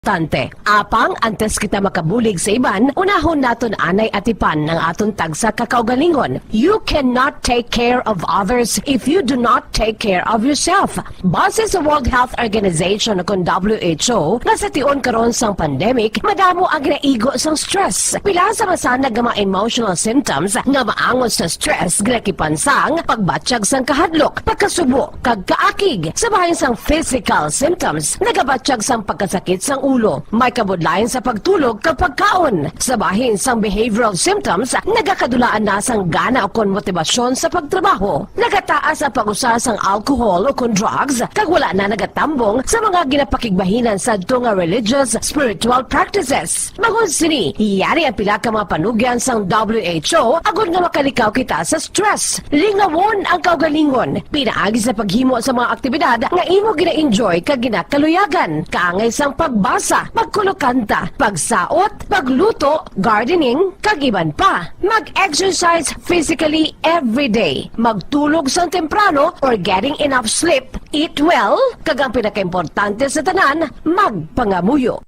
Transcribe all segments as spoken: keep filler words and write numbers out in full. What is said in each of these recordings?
importante. Apang antes kita makabulig sa iban, unahon naton anay atipan ang aton tagsa ka kaugalingon. You cannot take care of others if you do not take care of yourself. Base sa World Health Organization o kon W H O, nga sa tion karon sang pandemic, madamo ang ginaigo sang stress. Pila sa masanag nga mga emotional symptoms nga maangot sa stress ginakipan sang pagbatyag sang kahadlok, pagkasubo, kag kaakig. Sa bahin sang physical symptoms, nagabatyag sang pagkasakit sang ulo, may kabudlayan sa pagtulog kag pagkaon. Sa bahin sang behavioral symptoms, nagakadulaan na sang gana ukon motibasyon sa pagtrabaho. Nagataas ang pag-usa sang alcohol ukon drugs, kag wala na nagatambong sa mga ginapakigbahinan sadto nga religious, spiritual practices. Bangod sini, yari ang pila ka mga panugyan sang W H O agod nga makalikaw kita sa stress. Lingawon ang kaugalingon pinaagi sa paghimo sa mga aktibidad nga imo gina-enjoy kag ginakaluyagan, kaangay sang pagbasa, pagkulokanta, pagsaot, pagluto, gardening, kag iban pa. Mag-exercise physically every day. Magtulog sang temprano or getting enough sleep. Eat well, kag ang pinakaimportante sa tanan, magpangamuyo.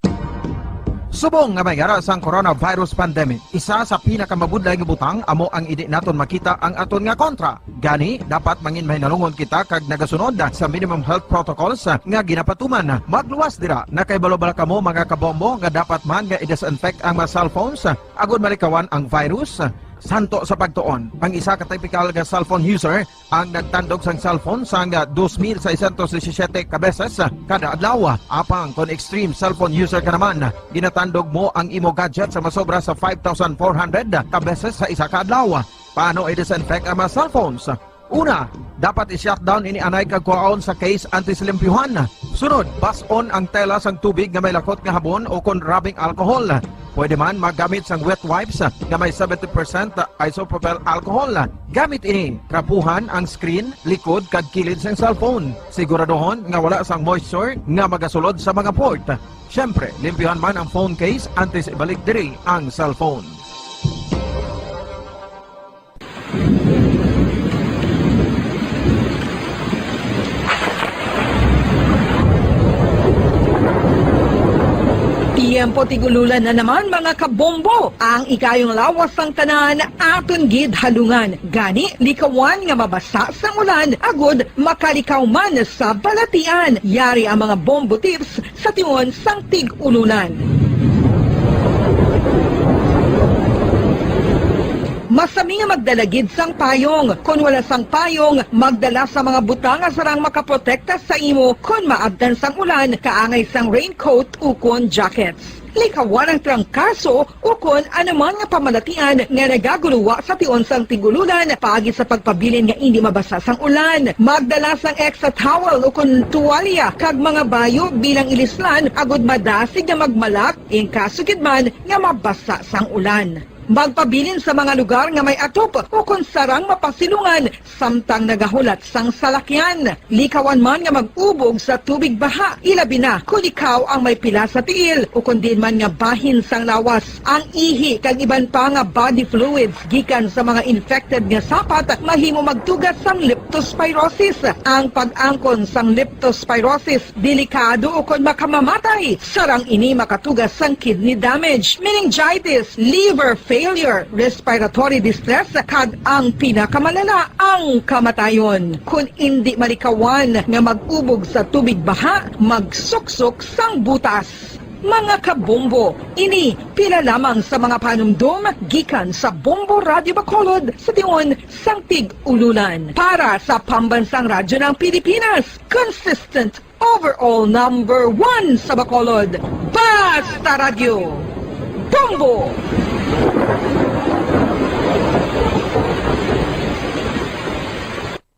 Subong nga may ara sang coronavirus pandemic, isa sa pinakamabudlay nga butang amo ang indi naton makita ang aton nga kontra. Gani, dapat mangin mahinalungon kita kag nagasunod sa minimum health protocols nga ginapatuman. Magluwas dira, nakahibalo bala kamo, mga kabombo, nga dapat man nga i-disinfect ang mga cellphones agud malikawan ang virus? Santo sa pagtuon, ang isa ka typical nga cellphone user ang nagtandog sang cellphone sang dos mil seiscientos disisiete ka beses kada adlaw. Apang kon extreme cellphone user ka naman, ginatandog mo ang imo gadget sa masobra sa five thousand four hundred ka beses sa isa ka adlaw. Paano i-disinfect ang mga cellphones? Una, dapat i-shutdown ini anay kag kuhaon sa case antes limpyuhan. Sunod, bas-on ang tela sang tubig nga may lakot nga habon o kon rubbing alcohol. Pwede man maggamit sang wet wipes nga may seventy percent isopropyl alcohol. Gamit ini, trapuhan ang screen, likod, kag kilid sang cellphone. Siguraduhon nga wala sang moisture nga magasulod sa mga port. Siyempre, limpyuhan man ang phone case antes ibalik diri ang cellphone. Tiyempo tig-ululan na naman, mga kabombo. Ang ikayong lawas sang tanan aton gid halungan. Gani, likawan nga mabasa sang ulan agud makalikaw man sa balatian. Yari ang mga bombo tips sa tion sang tig-ululan. Masami nga magdala gid sang payong. Kon wala sang payong, magdala sa mga butang nga sarang makaprotekta sa imo kon maabtan sang ulan, kaangay sang raincoat ukon jackets. Likawan ang trangkaso ukon anuman nga pamalatian nga nagaguluwa sa tion sang tig-ululan paagi sa pagpabilin nga indi mabasa sang ulan. Magdala sang extra towel ukon tuwalya kag mga bayo bilang ilislan agud madasig nga magmalak in kaso gid man nga mabasa sang ulan. Magpabilin sa mga lugar nga may atop ukon sarang mapasilungan samtang nagahulat sang salakyan. Likawan man nga mag-ubog sa tubig baha, ilabi na kon ikaw ang may pila sa tiil ukon diin man nga bahin sang lawas. Ang ihi kag iban pa nga body fluids gikan sa mga infected nga sapat mahimo magtuga sang leptospirosis. Ang pag-angkon sang leptospirosis delikado ukon makamamatay. Sarang ini makatuga sang kidney damage, meningitis, liver failure, respiratory distress, kag ang pinakamalala, ang kamatayon. Kon indi malikawan nga mag-ubog sa tubig baha, magsuksok sang butas. Mga kabombo, ini pila lamang sa mga panumdom gikan sa Bombo Radyo Bacolod sa tion sang tig-ululan. Para sa Pambansang Radyo ng Pilipinas, consistent overall number one sa Bacolod. Basta Radyo, Bombo!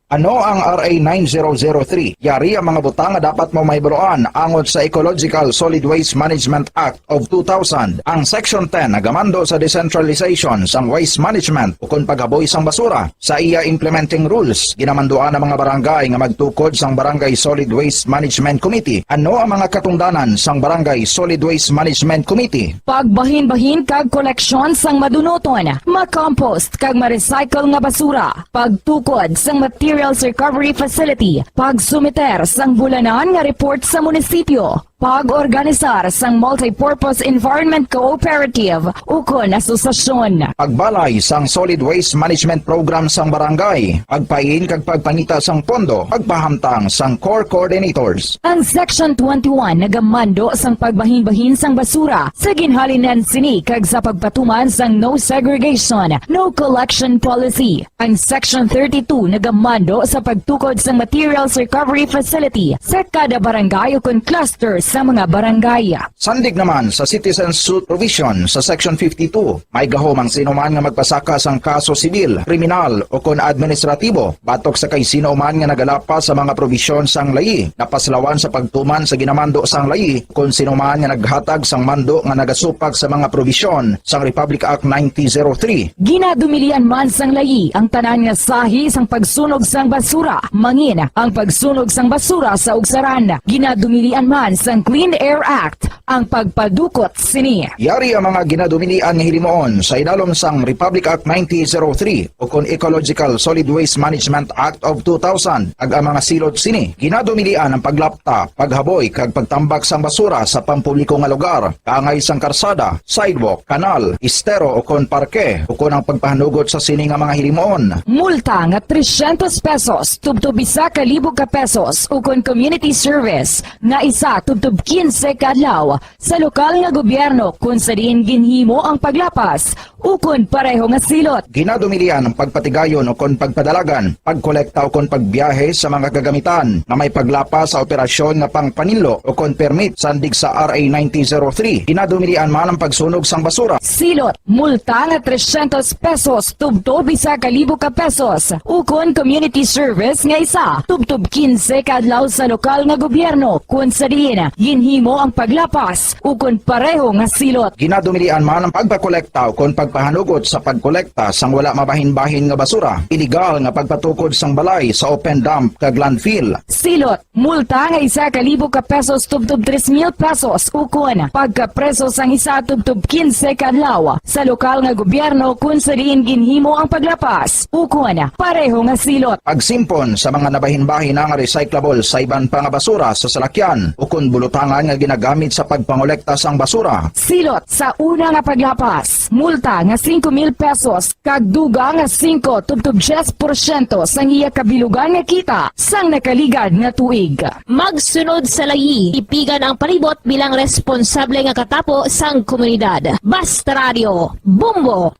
Ano ang R A nine zero zero three? Yari ang mga butang nga dapat mo mahibaluan angot sa Ecological Solid Waste Management Act of two thousand. Ang Section ten nagamando sa decentralization sang waste management ukon paghaboy sang basura. Sa iya implementing rules, ginamanduan ang mga barangay nga magtukod sang Barangay Solid Waste Management Committee. Ano ang mga katungdanan sang Barangay Solid Waste Management Committee? Pagbahinbahin kag koleksyon sang madunuton, ma-compost kag ma-recycle nga basura, pagtukod sang materials recovery facility, pagsumiter sang bulanan nga report sa munisipyo, Pag-organisar sang Multipurpose Environment Cooperative ukon asosasyon. Pagbalay sang Solid Waste Management Program sang barangay. Pagpain kag pagpangita sang pondo. Pagpahamtang sang core coordinators. Ang Section twenty-one nagamando sang pagbahinbahin sang basura sa ginhalinan sini kag sa pagpatuman sang no segregation, no collection policy. Ang Section thirty-two nagamando sa pagtukod sang materials recovery facility sa kada barangay ukon cluster sa mga barangay. Sandig naman sa citizen suit provision sa Section fifty-two, may gahom ang sinuman nga magpasaka sang kaso sibil, kriminal, ukon administratibo batok sa kay sino man nga nagalapas sa mga probisyon sang layi, napaslawan sa pagtuman sa ginamando sang layi, kon sino man nga naghatag sang mando nga nagasupak sa mga probisyon sang Republic Act nineteen oh three. Ginadumilian man sang layi ang tanan nga sahi sang pagsunog sang basura, mangin ang pagsunog sang basura sa ugsaran. Ginadumilian man sang Clean Air Act ang pagpadukot sini. Yari ang mga ginadumilian nga hilimuon sa idalom sang Republic Act nineteen oh three ukon Ecological Solid Waste Management Act of two thousand, kag ang mga silot sini. Ginadumilian ang paglapta, paghaboy, kag pagtambak sang basura sa pampubliko nga lugar, kaangay sang karsada, sidewalk, kanal, estero, ukon parke, ukon ang pagpahanugot sa sini nga mga hilimuon. Multa nga trescientos pesos tubtob isa ka libo ka pesos, ukon community service nga isa tubtob quince ka adlaw sa lokal nga gobyerno kon sa diin ginhimo ang paglapas ukon pareho nga silot. Ginadumilian ang pagpatigayon ukon pagpadalagan, pagkolekta ukon pagbiyahe sa mga kagamitan nga may paglapas sa operasyon nga pangpaninlo ukon permit sandig sa R A nineteen oh three. Ginadumilian man ang pagsunog sang basura. Silot, multa nga trescientos pesos tubtob isa ka libo ka pesos, ukon community service nga isa tubtob quince ka adlaw sa lokal nga gobyerno kon sa diin ginhimo ang paglapas ukon pareho nga silot. Ginadumilian man ang pagpakolekta ukon pagpahanugot sa pagkolekta sang wala mabahin-bahin nga basura, iligal nga pagpatukod sang balay sa open dump kag landfill. Silot, multa nga isa ka libo ka pesos tubtob tres mil pesos, ukon pagkapreso sang isa tubtob quince ka adlaw sa lokal nga gobyerno kon sa diin ginhimo ang paglapas, ukon pareho nga silot. Pagsimpon sa mga nabahin-bahin nga recyclable sa iban pa nga basura sa salakyan, ukon bulutangan nga ginagamit sa pagpangolekta sang basura. Silot sa una nga paglapas, multa nga singko mil pesos kag dugang nga singko tubtob diyes porsyento sang iya kabilugan nga kita sang nakaligad nga tuig. Magsunod sa layi, tipigan ang palibot bilang responsable nga katapo sang komunidad. Basta Radio, Bombo!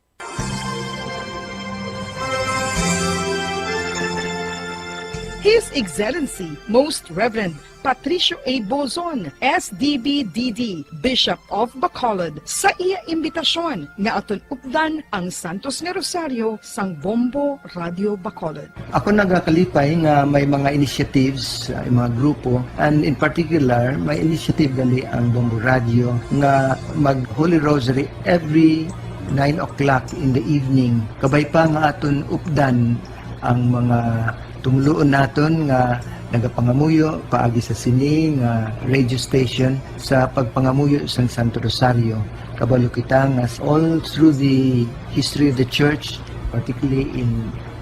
His Excellency Most Reverend Patricio A. Bozon, S D B D D, Bishop of Bacolod, sa iya imbitasyon nga aton updan ang Santos nga Rosario sang Bombo Radio Bacolod. Ako nagakalipay nga may mga initiatives, uh, mga grupo, and in particular, may initiative gali ang Bombo Radio nga mag Holy Rosary every nine o'clock in the evening. Kabay pa nga aton updan ang mga tumuluon naton nga nagapangamuyo paagi sa sini nga radio station sa pagpangamuyo sang Santo Rosario. Kabalo kita nga all through the history of the church, particularly in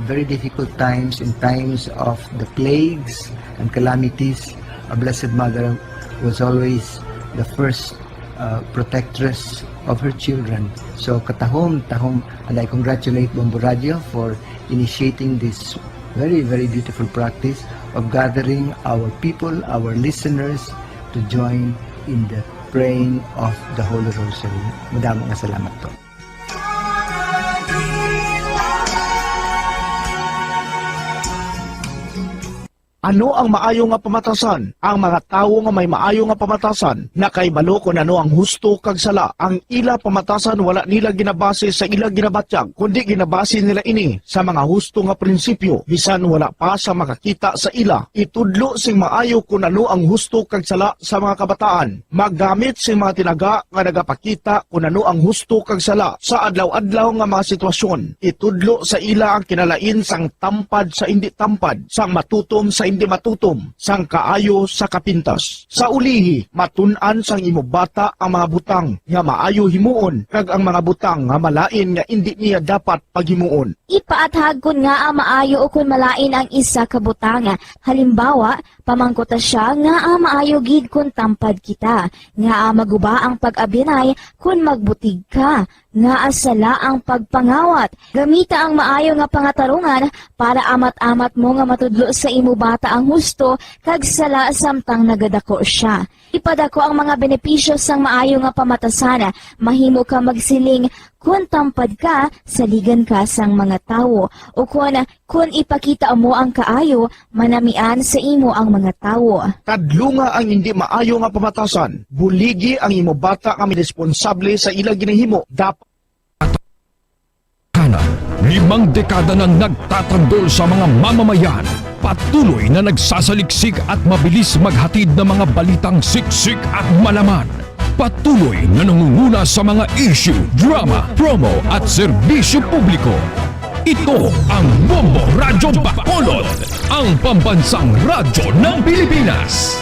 very difficult times, in times of the plagues and calamities, a Blessed Mother was always the first uh, protectress of her children. So katahom, tahom, and I congratulate Bombo Radio for initiating this very, very beautiful practice of gathering our people, our listeners, to join in the praying of the Holy Rosary. Madamo nga salamat po. Ano ang maayo nga pamatasan? Ang mga tawo nga may maayo nga pamatasan nakahibalo kon ano ang husto kag sala. Ang ila pamatasan wala nila ginabase sa ila ginabatyag, kundi ginabase nila ini sa mga husto nga prinsipyo, bisan wala pa sa makakita sa ila. Itudlo sing maayo kon ano ang husto kag sala sa mga kabataan. Maggamit sing mga tinaga nga nagapakita kon ano ang husto kag sala sa adlaw-adlaw nga mga sitwasyon. Itudlo sa ila ang kinalain sang tampad sa indi tampad, sang matutom sa indi matutom, sang kaayo sa kapintas. Sa ulihi, matun-an sang imo bata ang mga butang nga maayo himuon kag ang mga butang nga malain nga indi niya dapat paghimuon. Ipaathag kon ngaa maayo o kon malain ang isa ka butang. Halimbawa, Pamangkuta sia, ngaa maayo gid kon tampad kita? Ngaa maguba ang pag-abyanay kon magbutig ka? Ngaa sala ang pagpangawat? Gamita ang maayo nga pangatarungan para amat-amat mo nga matudlo sa imo bata ang husto kag sala samtang nagadako sia. Ipadako ang mga benepisyo sang maayo nga pamatasan. Mahimo ka magsiling, "Kon tampad ka, saligan ka sang mga tawo," ukon, "Kon ipakita mo ang kaayo, manamian sa imo ang mga tawo." Kadlunga ang hindi maayo nga pamatasan. Buligi ang imo bata nga may responsable sa ila ginahimo. Dapat Kana, limang dekada nang nagtatanggol sa mga mamamayan. Patuloy na nagsasaliksik at mabilis maghatid ng mga balitang siksik at malaman. Patuloy na nangunguna sa mga issue, drama, promo at serbisyo publiko. Ito ang Bombo Radyo Bacolod, ang pambansang radyo ng Pilipinas.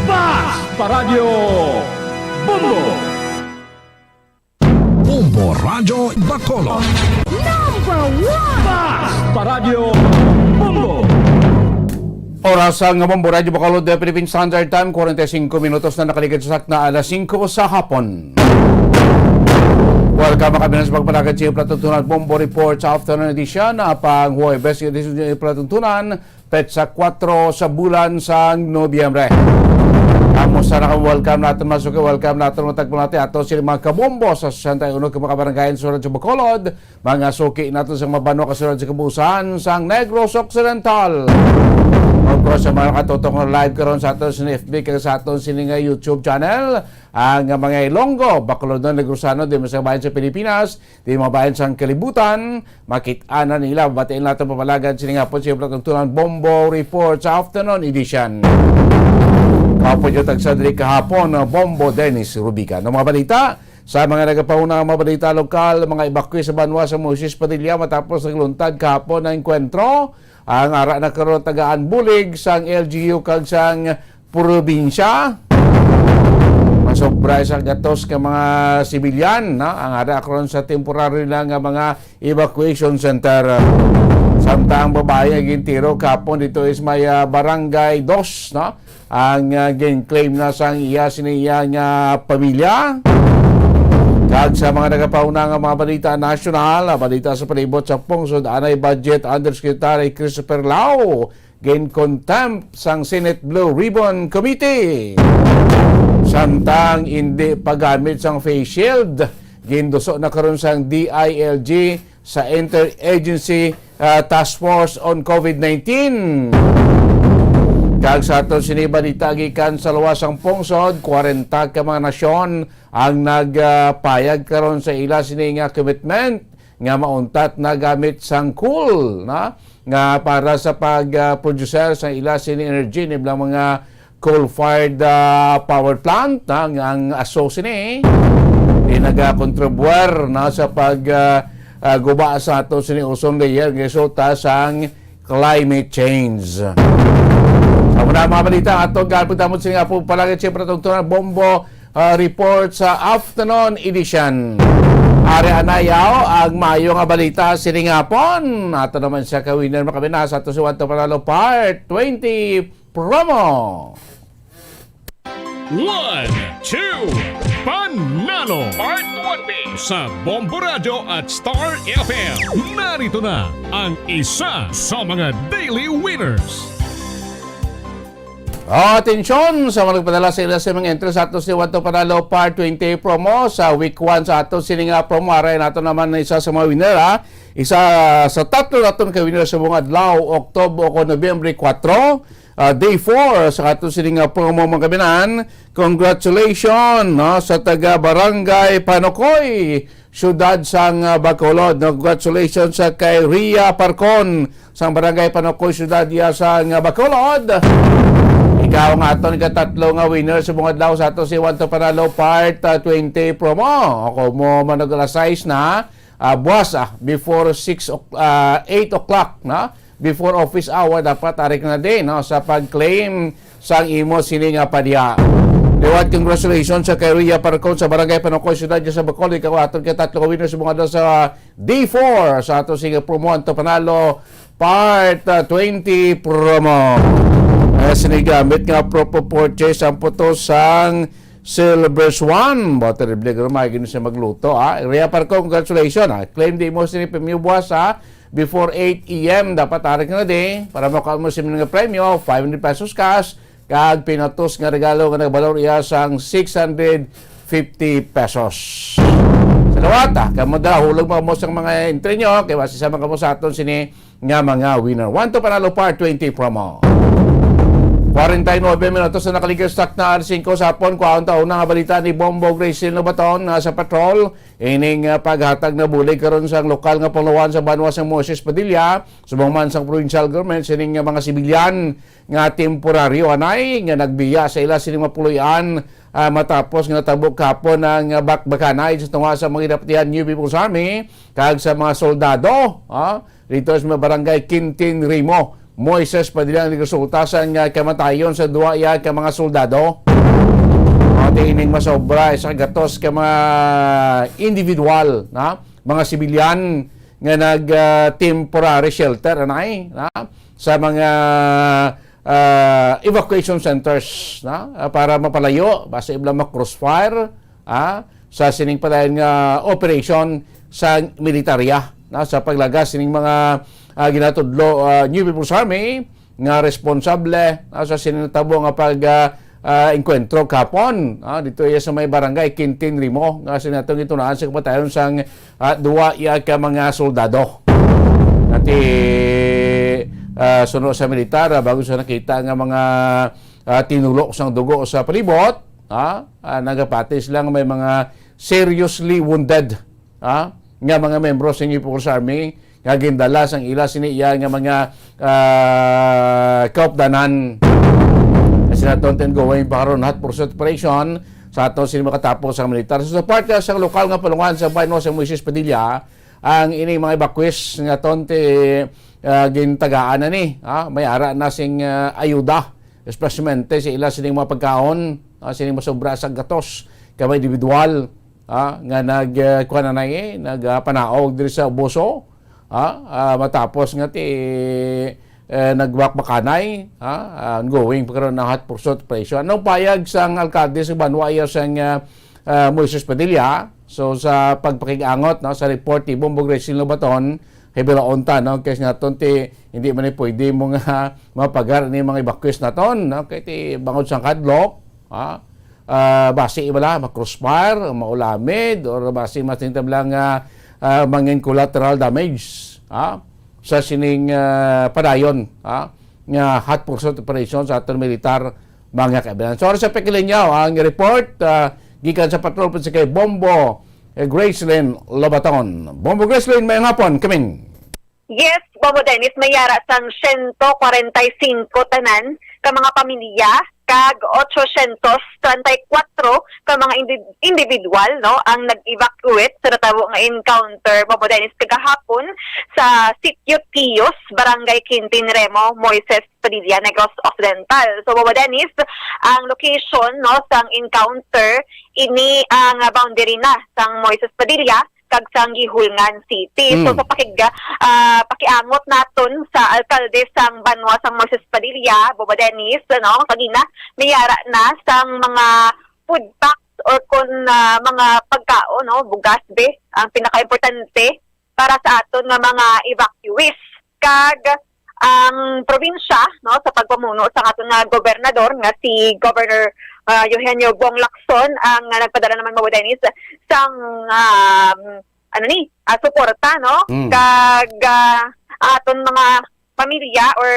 Basta Radyo Bombo! Bombo Radyo Bacolod. Number one! Basta Radyo Bombo! Oras ang Bombo Radyo Bacolod, the Philippine Standard Time, forty-five minutos na nakaligid sa sakto nga alas singko sa hapon. Welcome, mga kaabyanan, sa pagpanagad sa Platuntunan Bombo Report sa Afternoon Edition, ah, pang Huwebes, edition sa Platuntunan, petsa kuwatro sa bulan sang Nobyembre. Amo sa naka-welcome naton, mga suki, welcome naton, mga tagpo natin, ato sila mga kabombo sa sesenta y uno ka mga kabarangayan sa Radyo Bacolod, mga suki naton sa mga banwa kasulod sa kabuusan sang Negros Occidental. Of course, sa mga nakatutok nga live karon sa aton sa F B kag sa aton sini nga YouTube channel, ang mga Ilonggo, Bacolodnon, Negrosano, di man sa bayan sa Pilipinas, di mga bayan sang kalibutan, makit-an na nila. Batiin naton papalagad sini nga hapon sa Platuntunan Bombo Report sa Afternoon Edition. Kahapon yung tagsa diri kahapon, Bombo Dennis Rubica. Ang mga balita, sa mga nagapahuna nga mga balita lokal, mga evacuee sa banwa sa Moises Padilla matapos nagluntad kahapon ang enkwentro. Ang ara na karon tagaan bulig sang L G U kag sang probinsya. Masobra sa gatos ka mga sibilyan, no? Ang ara karon sa temporary lang nga mga evacuation center. Samtang babae nga gintiro kahapon dito is may, ah, Barangay Dos, no? Ang, ah, gin-claim na sang iya sini iya nga pamilya. Kag sa mga nagapahuna nga mga balita nasyonal, ah, balita sa palibot sa pungsod, anay Budget Undersecretary Christopher Lao gin-contempt sang Senate Blue Ribbon Committee. Samtang indi paggamit sang face shield, ginduso na karon sang D I L G sa Interagency, ah, Task Force on COVID nineteen. Kag sa aton sini balita gikan sa luwas sang pungsod, kwarenta ka mga nasyon ang nagpayag karon sa ila sini nga commitment nga mauntat na gamit sang coal, na, nga para sa pag, ah, producer sa ila sini energy ni ilang mga coal-fired, ah, power plant, na, nga ang aso sini, eh, nagakontribuar na sa pag, ah, ah, guba sa ato sini ozone layer nga resulta sang climate change. Amo na ang mga balita ato, gamit naman sini nga po palagi, siyempre, itong tunang bombo, ah, report sa afternoon edition. Ari anayaw ang maayo nga balita sining hapon. Ato naman siya ka winner, mga kaabyanan, sa ato si One to Panalo Part twenty promo. One, two, Panalo Part twenty sa Bombo Radyo at Star F M. Narito na ang isa sa mga daily winners. Oh, atensyon sa mga nagpadala sa ila sa mga entry sa ato si One to Panalo Part twenty promo. Sa week one sa ato sini nga promo, aray nato naman na isa sa mga winner, ha. Isa sa tatlo naton ka winner sa mga adlaw, October o Nobyembre kuwatro, ah, day four sa ato sini nga promo, mga kaabyanan. Congratulations, no, sa taga Barangay Panocoy, siyudad sang, ah, Bacolod. Congratulations sa kay Ria Parcon, sang Barangay Panocoy, siyudad iya sang, ah, Bacolod. Ikaw nga aton katatlo nga winner sa mga adlaw sa ato si One to Panalo Part, ah, twenty promo. Ako mo manag alas sais na, ah, buwas, ah, before six o'clock, ah, eight o'clock, no? Before office hour, dapat ari ka na din, no, sa pag-claim sang imo sini nga padya. Liwat, congratulations sa kay Ria Parcon sa Barangay Panocoy, siyudad niya sa Bacolod. Ikaw aton kay tatlo ka winners sa mga adlaw sa D four sa ato sini nga promo, One to Panalo Part, ah, twenty promo. Eh, sinigamit nga proof of purchase ang puto sang Silver Swan. Ba, terrible, garo, may gini siya magluto, ah. Rhea Parco, congratulations, ah. Claim di mo sini premium buwas, ah. Before eight a m, dapat ari ka na di. Para makuha mo sini nga premyo, five hundred pesos cash. Kag pinatos nga regalo nga nagbalor iya sang six hundred fifty pesos. Salawat, ah. Kamo dala, hulog mo kamo sang mga entry nyo. Kay basi sa mga kamo sa aton sini nga mga winner. One to Panalo Part twenty promo. Forty-nine minutos na nakaligas, takna alas singko sa hapon. Kuhaon ta una nga balita ni Bombo Gracie Lobaton na sa patrol. Ining, ah, paghatag na bulig karon sang lokal nga pangulohan sa banwa sang Moises Padilla, subong man sang provincial government, sining nga mga sibilyan nga temporaryo anay nga nagbiya sa ila sining mapuloy-an, ah, matapos nga natabo kahapon ang, ah, bakbakanay sa tunga sa mga ginapatihan New People's Army kag sa mga soldado, ah, dito sa mga barangay Quintin Rimo, Moises Padilla, ang nagresulta sa nga kamatayon sa duwa iya ka mga soldado. Ate, ining masobra sa gatos ka mga individual, na mga sibilyan nga nag, ah, temporary shelter, anay, na, sa mga, ah, evacuation centers, na, ah, para mapalayo basi ibla ma-crossfire, ah, sa sining padayon nga operation sa militarya, na, sa paglagas sining mga, ah, ginatudlo, ah, New People's Army nga responsable, ah, sa sining natabo nga pag, ah, ah, engkwentro kahapon, ah, dito iya sa may barangay Quintin Rimo, nga sining atong gitunaan sa kamatayon sang, ah, duwa iya ka mga soldado. Ati, ah, suno sa militar, ah, bago sa nakita nga mga, ah, tinulo sang dugo sa palibot, ah, ah, nagapati sila nga may mga seriously wounded, ah, nga mga membro sa New People's Army nga gindala sang ila sini iya nga mga, ah, kaupdanan. Sila tonten going pa karon hot pursuit operation sa ato sini makatapos ang militar. So, sa parte sa lokal nga pulungan sa Bayan sa Moises Padilla, ang ini mga evacuees nga tonte, ah, gintagaan na ni, ah, may ara na sing, ah, ayuda, especialmente sa ila sining mga pagkaon, ah, sining masobra sa gatos ka mga individual, ah, nga nag, ah, kuwan na na, eh, nag, ah, panaog diri sa Oboso, ah, ah, matapos nga ti, eh, nagbakbakanay, ah, ongoing pa karon ang hot pursuit operation. Anong payag sang alkalde sa banwa iya sang, ah, ah, Moises Padilla? So, sa pagpakig-angot, no, sa report ni Bombo Gracie Lobaton, kay bilaon ta, no, kay nga ton ti hindi man ni pwede mo nga mapagar ni mga evacuees naton, no, kay ti bangod sang kadlok, ah, ah, basi wala ma-crossfire, maulamid, or basi mas tintabla nga, ah, mangin collateral damage, ah, sa sining, ah, padayon, ah, nga hot pursuit operation sa aton militar, mga kaibigan. So, sa Pekilinyaw, ang report, ah, gikan sa patrol po si kay Bombo, eh, Gracelyn Lobaton. Bombo Gracelyn, may hapon, kaming. Yes, Bobo Dennis, may yara sang siyento kwarenta y singko tanan ka mga pamilya kag ochocientos treinta y cuatro ka mga indi-, individual, no, ang nag-evacuate sa natabo nga encounter, Bobo Dennis, kagahapon sa Sitio Tios, Barangay Quintin Remo, Moises Padilla, Negros Occidental. So, Bobo Dennis, ang location, no, sang encounter, ini ang boundary na sang Moises Padilla kag sang Guihulngan City. So, Mm. sa pakig-, ah, pakiangot naton sa alkalde sang banwa sang Moises Padilla, Bobo Dennis, no, kagina, may yara na sang mga food packs or kon, ah, mga pagkaon, no, bugas, be, ang pinakaimportante para sa aton nga mga evacuees. Kag ang probinsya, no, sa pagpamuno sa aton nga gobernador nga si Governor, ah, Eugenio Bong Lacson ang, ah, nagpadala naman, Bobo Dennis, sang, um, ano ni, ah, suporta, no? Mm. Kag, ah, aton mga pamilya or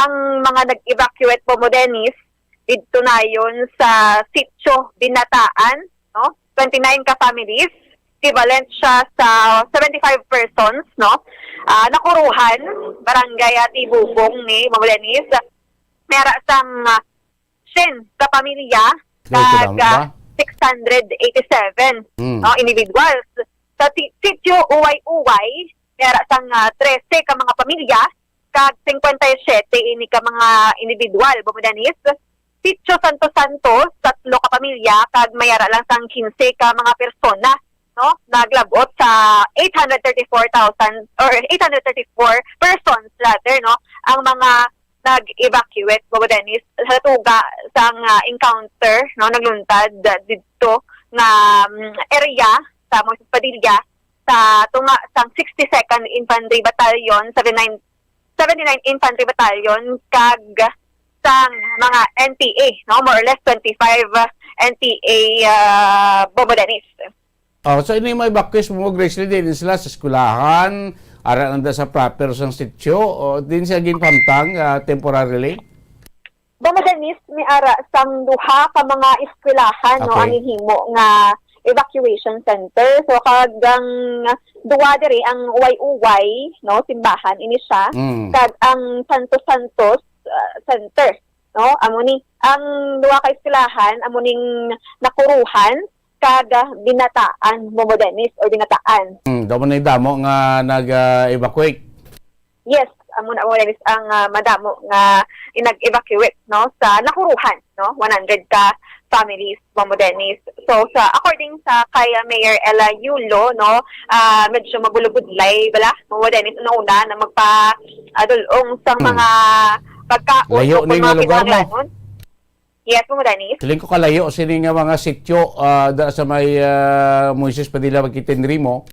ang mga nag-evacuate, Bobo Dennis, didto nayon sa Sitio Binataan, no? Twenty-nine ka families, equivalent siya sa seventy-five persons, no? Ah, Nakuruhan, Barangay Atibubong ni Bobo Dennis. May ara sang, ah, siyam ka pamilya, Ay, kadamo kag, ah, ba? Six hundred eighty-seven, Mm. no, individuals. Sa si-, Sitio Uway-Uway, may ara sang, ah, trese ka mga pamilya, kag singkwenta y siyete ini ka mga individual, Bobo Dennis. Sitio Santo Santos, tatlo ka pamilya, kag may ara lang sang kinse ka mga persona, no? Naglabot sa eight hundred thirty-four thousand or eight hundred thirty-four persons rather, no? Ang mga nag-evacuate, Bobo Dennis, sa tuga sang, ah, encounter, no, nagluntad, ah, didto nga, mm, area sa Moises Padilla, sa tunga sang sixty-second Infantry Battalion, seventy-nine, seventy-nine Infantry Battalion, kag sang mga N P A, no, more or less twenty-five N P A, ah, Bobo Dennis. Oh, so ini may evacuees mo, Grace Lee, din sila sa eskwelahan, ara nanda sa proper sang sitio, o din sila ginpamtang, ah, temporarily? Bobo Dennis, may ara sang duha ka mga eskwelahan, no, Okay. ang ginhimo nga evacuation center. So, kag ang duwa diri, ang Y O Y, no, simbahan, ini siya, Mm. kag ang Santos Santos, ah, Center, no? Amo ni, ang duha ka eskwelahan, amo ning nakuruhan, kag, ah, binataan, Bobo Dennis, or binataan. Hmm, daw mo na yung damo nga nag-evacuate. Yes, amo na, Bobo Dennis, ang, ah, madamo nga nag-evacuate, no, sa nakuruhan, no, one hundred ka families, Bobo Dennis. So, sa, according sa kay, ah, Mayor Ella Yulo, no, ah, medyo mabulubudlay bala, Bobo Dennis, una-una na magpa-, ah, dulong sa Hmm. mga pagkaon Layo o kung ni mga nga lugar, no? kinahanglanon. Yes, Bobo Dennis. Feeling ko kalayo sini nga mga sityo, ah, da sa may, ah, Moises Padilla, Bukidnon, Rimo.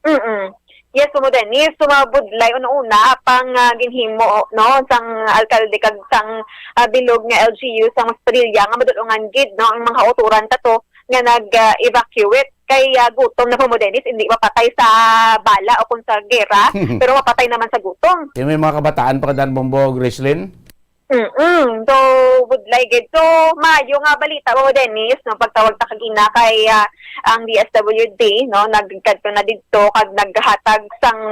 Mm-mm. Yes, Bobo Dennis. So, mabudlay una-una pang, ah, ginhimo, no, sang alkalde kag sang, ah, bilog nga L G U sang Moises Padilla nga madulungan gid, no, ang mga kauturan ta to nga nag, ah, evacuate kay, ah, gutom na, Bobo Dennis, hindi mapatay sa bala o kung sa gera, pero mapatay naman sa gutom. Yung may mga kabataan pa kadaan, Bombo, Gracelyn? Mm-mm. So, budlay gid. So, maayo nga balita, Bobo Dennis, no, pagtawag ta kagina kay, ah, ang D S W D, no, nagkadto na didto kag naghatag sang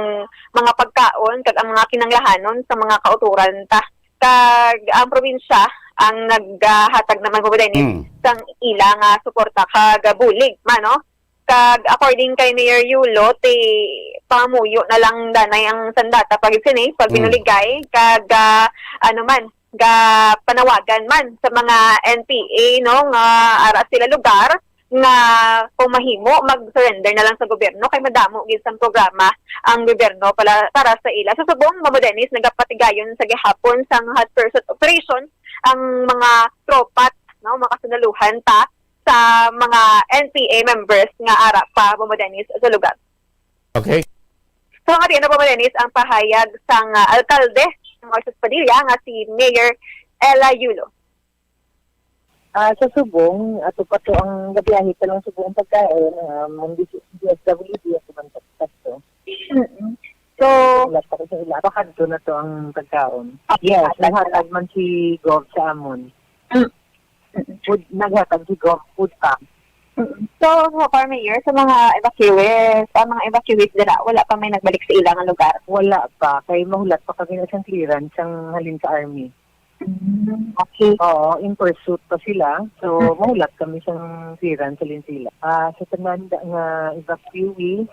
mga pagkaon kag ang mga kinanglahanon sa mga kauturan ta. Kag ang probinsya ang naghatag naman, Bobo Dennis, Mm. sang ila nga suporta kag bulig man, no? Kag according kay Mayor Yulo, ti pangamuyo na lang danay ang sandata pag sini, pag Mm. binuligay, kag, ah, ano man, ga panawagan man sa mga N P A, no, nga ara sila lugar, nga kung mahimo, mag-surrender na lang sa gobyerno, kay madamo gid sang programa ang gobyerno pala, para sa ila. Sa subong, Bobo Dennis, nagapatigayon sa gihapon sang hot pursuit operation ang mga tropa, no, mga kasundalohan ta sa mga N P A members nga ara pa, Bobo Dennis, sa lugar. Okay. So, nga diyan na, Bobo Dennis, ang pahayag sang, ah, alkalde ng Moises Padilla nga si Mayor Ella Yulo. Ah, sa subong, ato pa to ang gabiyahe pa lang subong ang pagkaon, ah, mong D S W D ako man to. Mm-mm. So, wala pa ko sa ila. Pakadto na to ang pagkaon. Ah, yes, ah, naghatag man si Gov sa amon. Mm. Food, naghatag si Gov food pack. Mm. So, so far, Mayor, sa mga evacuees, ang mga evacuees dira, wala pa may nagbalik sa ilang lugar? Wala pa, kay mahulat pa kami na siyang clearance ang halin sa army. Mm, okay. Oo, in pursuit pa sila. So, Mm. mahulat kami siyang clearance halin sila. Ah, sa tanan da-, nga evacuee,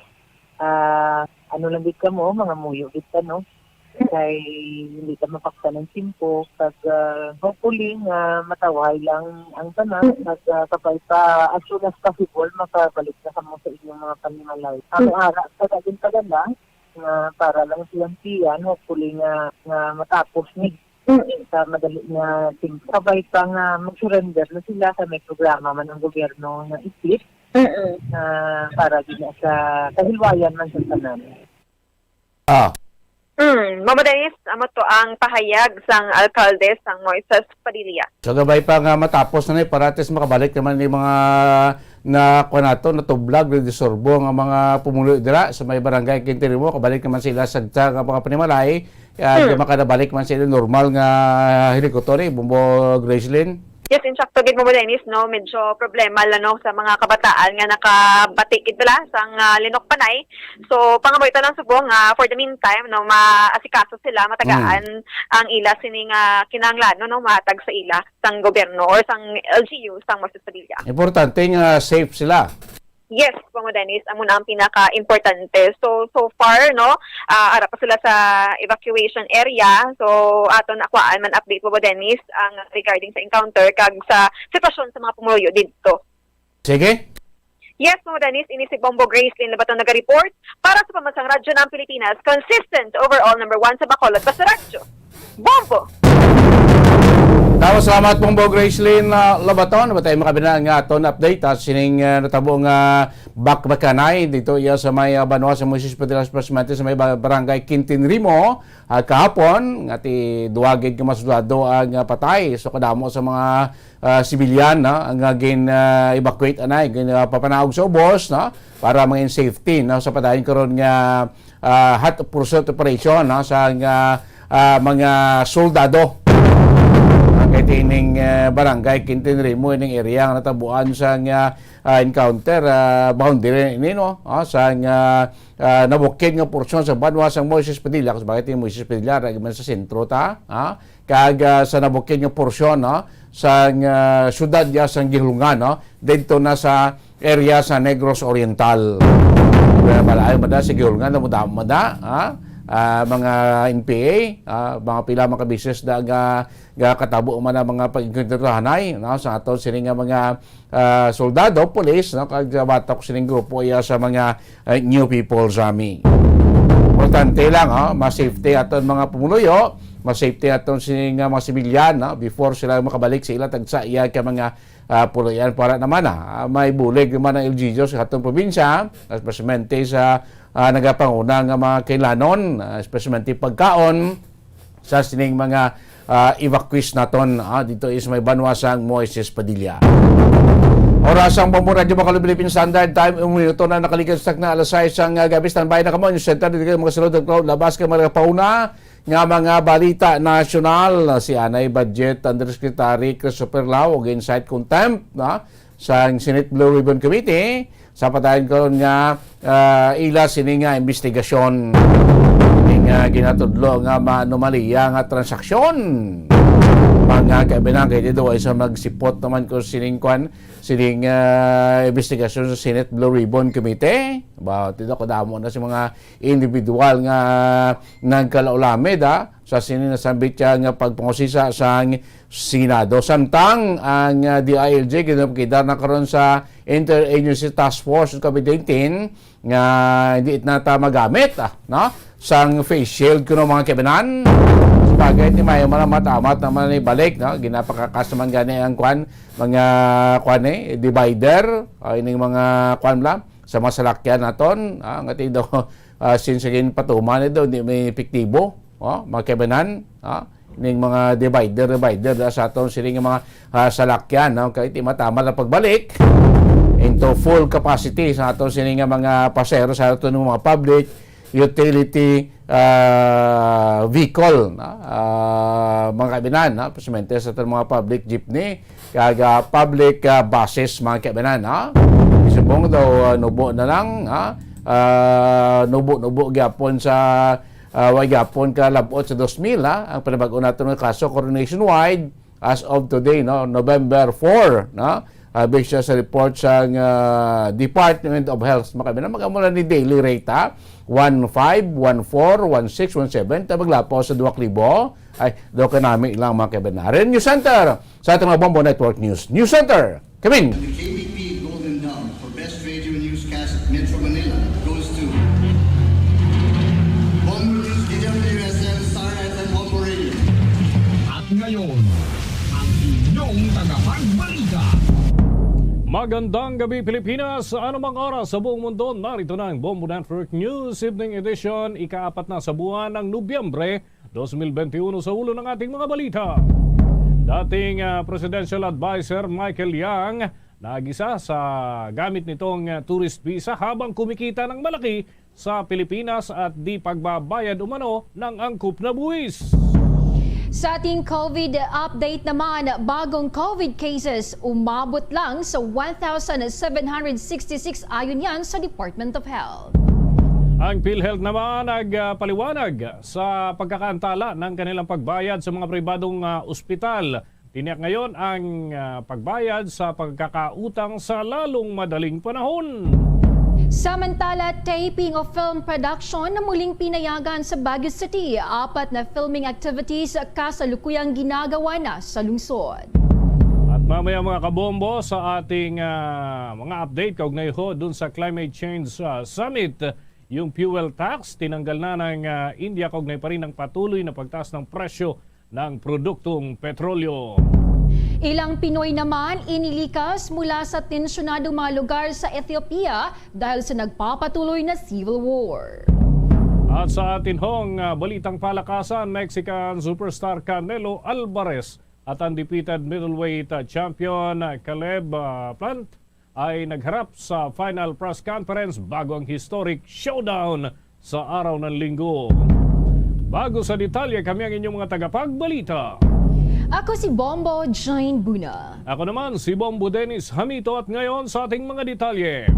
ah, ano lang gid kamo, mga muyo gid ka, no? Kay hindi ka mapaktan ng simpo, kag, ah, hopefully nga matawhay lang ang tanan, kag, ah, kabay pa, as soon as possible, makabalik na kamo sa inyong mga panimalay. Ang Mm. ara, sa dating pagana, nga para lang silang tiyan, hopefully nga, nga matapos ni Mm. sa madali nga ting-, kabay pa nga mag-surrender na sila sa may programa man ang gobyerno nga isip, Mm. nga para din sa kahilwayan man sa tanan. Ah. Mm, Mama Denise, amo to ang pahayag sang alkalde sang Moises Padilla. So, gabay pa nga matapos na ni, para at least makabalik naman ni mga na, kuwan nato, natublag, nadisorbo nga mga pumulo dira sa may barangay Quinterimo, kabalik naman sila sa, sa mga panimalay, at Hmm. makadabalik man sila normal nga hilikuton, eh, Bumbo Gracelyn. Yes, insakto gid mo, Dennis, no? Medyo problema la, no, sa mga kabataan nga nakabati gid sila sang, ah, Linok Panay. So, pangamuyo ta lang subong nga, for the meantime, no, maasikaso sila, matagaan Hmm. ang ila sini nga kinahanglan, no, no, mahatag sa ila sang gobyerno or sang L G U sang Moises Padilla. Importante nga safe sila. Yes, Pango Dennis, amo na ang pinaka-importante. So, so far, no, ah, ara pa sila sa evacuation area. So, aton akwaan man update, Pango Dennis, ang regarding sa encounter kag sa sitwasyon sa mga pumuluyo didto. Sige. Yes, Pango Dennis, ini si Bombo Gracelyn Labaton naga-report para sa Pambansang Radyo ng Pilipinas, consistent overall number one sa Bacolod basta radyo. Bombo! Daw, salamat, Bombo Gracelyn, ah, Lobaton. Batay mo kami na nga aton update, ah, sining, ah, natabo nga bakbakanay dito iya sa may, ah, banwa sa Moises Padilla Espesmente sa may ba-, barangay Quintin Rimo, ah, kahapon, nga ti duwagid nga mga soldado ang, ah, patay. So, kadamo sa mga, ah, sibilyan, no, ang, ah, gin, ah, evacuate anay, gin, ah, papanaog sa ubos, no, para mga in safety, no, sa padayon karon nga, ah, hot pursuit operation, no, sa nga, ah, mga soldado. Ah, kay tining, ah, barangay Quintin Rimo, ining area nga natabuan sa nga, ah, encounter, ah, boundary ini, no, ah, sa nga, ah, nabukid nga porsyon sa banwa sang Moises Padilla, kung bakit yung Moises Padilla, ra man sa sentro ta, ah, kag, ah, sa nabukid nga porsyon, no, sa nga syudad ya sang Gihulngan, no, didto na sa area sa Negros Oriental. Kaya malayo mada sa Gihulngan, damo-damo mada, ha? Ah, mga N P A, ah, mga pila mga ka-beses na nga, nga katabo man ang mga pag-enkwentro anay, no, sa aton sini nga mga, ah, soldado, pulis, no, kag sa batok sining grupo iya sa mga, ah, new people sa amin. Importante lang, ha, ma-safety aton mga pumuluyo, ma-safety aton sini nga mga sibilyan, no, before sila makabalik sa ila tagsa iya ka mga ah, puluyan para naman, ah, may bulig naman ang L G U sa atong probinsya, especially sa, ah, nagapanguna nga mga kailanon, ah, especially pagkaon sa sining mga, ah, evacuees naton, ah, dito is may banwa sang Moises Padilla. Oras ang Bombo Radyo Bacolod Philippine Standard Time, ang minuto na nakalikan sa na alas sais ang, ah, gabi. Standby na kamo, yung center dito kayo mga sulod at labas kayo mga pauna nga mga balita nasyonal, si anay Budget Undersecretary Christopher Lao og Insight Contempt, no, sa Senate Blue Ribbon Committee sa padayon karon nga, ah, ila sini nga investigasyon. Ini nga ginatudlo nga maanomalya nga transaksyon. Mga kaibigan, kay dito ay sa magsipot naman ko sining kwan, sining, ah, investigasyon sa Senate Blue Ribbon Committee. Ba, tito ko damo na si mga individual nga nagkalaulamed, ah, sa sini nasambit siya nga pagpangusisa sang Senado. Samtang ang, ah, D I L G ginapakita na karon sa Interagency Task Force COVID nineteen nga hindi na ta magamit, ah, no? Sang face shield kuno mga kaibanan. Sa bagay, di mayo man matamat naman ni balik, no? Ginapakakas naman gani ang kwan, mga kwan eh, divider, o ining mga kwan lang, sa mga salakyan naton, ah, nga ti daw, ah, since again, patuman ni daw, hindi may epektibo, oh, mga kaibanan, ah, ning mga divider, divider da sa aton sini nga mga, ah, salakyan, no? Kay ti matama na pagbalik into full capacity sa aton sini nga mga pasahero sa aton mga public utility, ah, vehicle, no? Ah, mga kaibanan, no? Precisamente sa aton mga public jeepney, kag, ah, public, ah, buses, mga kaibanan, no? Subong daw, ah, nubo na lang, ha? Ah, nubo-nubo gyapon sa, ah, wa gyapon ka labot sa dos mil, ha? Ang pinabag-o naton nga kaso, Coronation Wide, as of today, no, November four, no? Ah, based siya sa report sa, ah, Department of Health, mga kaibanan, mag-amo lang ni daily rate, ha? One five, one four, one six, one seven, ta maglapaw sa duha ka libo. Ay, daw kanami lang, mga kaibanan. News Center, sa ating mga Bombo Network News. News Center, Kevin. The K B P Golden Dove for Best Radio Newscast Metro Manila goes to Bombo News, D W S M, Star F M, Bombo Radio. At ngayon, ang inyong tagapagbalita. Magandang gabi, Pilipinas. Sa anumang oras sa buong mundo, narito na ang Bombo Network News Evening Edition, ikaapat na sa buwan ng Nobyembre, dos mil benti uno. Sa ulo ng ating mga balita, dating, ah, Presidential Advisor Michael Yang nagisa sa gamit nitong, ah, tourist visa habang kumikita ng malaki sa Pilipinas at di pagbabayad umano ng angkop na buwis. Sa ating COVID update naman, bagong COVID cases umabot lang sa one thousand seven hundred sixty-six, ayon yan sa Department of Health. Ang PhilHealth naman nagpaliwanag sa pagkakaantala ng kanilang pagbayad sa mga pribadong, ah, ospital. Tiniyak ngayon ang, ah, pagbayad sa pagkakautang sa lalong madaling panahon. Samantala, taping of film production na muling pinayagan sa Baguio City. Apat na filming activities kasalukuyang ginagawa na sa lungsod. At mamaya, mga kabombo, sa ating, ah, mga update kaugnay ho dun sa Climate Change, ah, Summit, Yung fuel tax, tinanggal na ng, ah, India, kaugnay pa rin ng patuloy na pagtaas ng presyo ng produktong petrolyo. Ilang Pinoy naman inilikas mula sa tensyonadong mga lugar sa Ethiopia dahil sa nagpapatuloy na civil war. At sa atin hong, ah, balitang palakasan, Mexican superstar Canelo Alvarez at undefeated middleweight, ah, champion, ah, Caleb, ah, Plant ay nagharap sa final press conference bago ang historic showdown sa araw ng Linggo. Bago sa detalye, kami ang inyong mga tagapagbalita. Ako si Bombo Jane Buna. Ako naman si Bombo Dennis Hamito at ngayon sa ating mga detalye.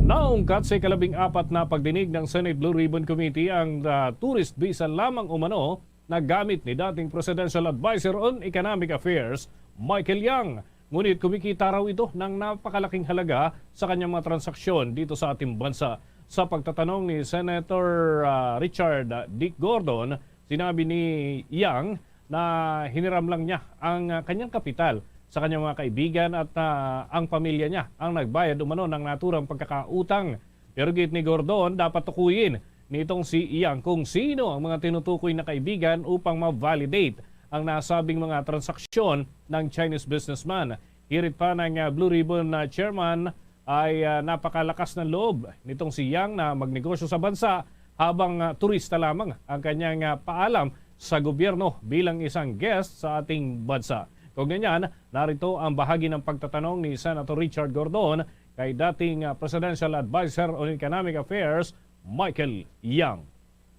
Naungkat sa ikalabing apat na pagdinig ng Senate Blue Ribbon Committee ang, ah, tourist visa lamang umano na gamit ni dating Presidential Advisor on Economic Affairs, Michael Yang. Ngunit kumikita raw ito ng napakalaking halaga sa kanyang mga transaksyon dito sa ating bansa. Sa pagtatanong ni Senator, ah, Richard, ah, Dick Gordon, sinabi ni Yang na hiniram lang niya ang, ah, kanyang kapital sa kanyang mga kaibigan at, ah, ang pamilya niya ang nagbayad umano ng naturang pagkakautang. Pero giit ni Gordon, dapat tukuyin nitong si Yang kung sino ang mga tinutukoy na kaibigan upang ma-validate ang nasabing mga transaksyon ng Chinese businessman. Hirit pa ng, ah, Blue Ribbon na chairman ay, ah, napakalakas ng loob nitong si Yang na magnegosyo sa bansa habang, ah, turista lamang ang kanyang, ah, paalam sa gobyerno bilang isang guest sa ating bansa. Kaugnay niyan, narito ang bahagi ng pagtatanong ni Senator Richard Gordon kay dating, ah, Presidential Advisor on Economic Affairs, Michael Yang.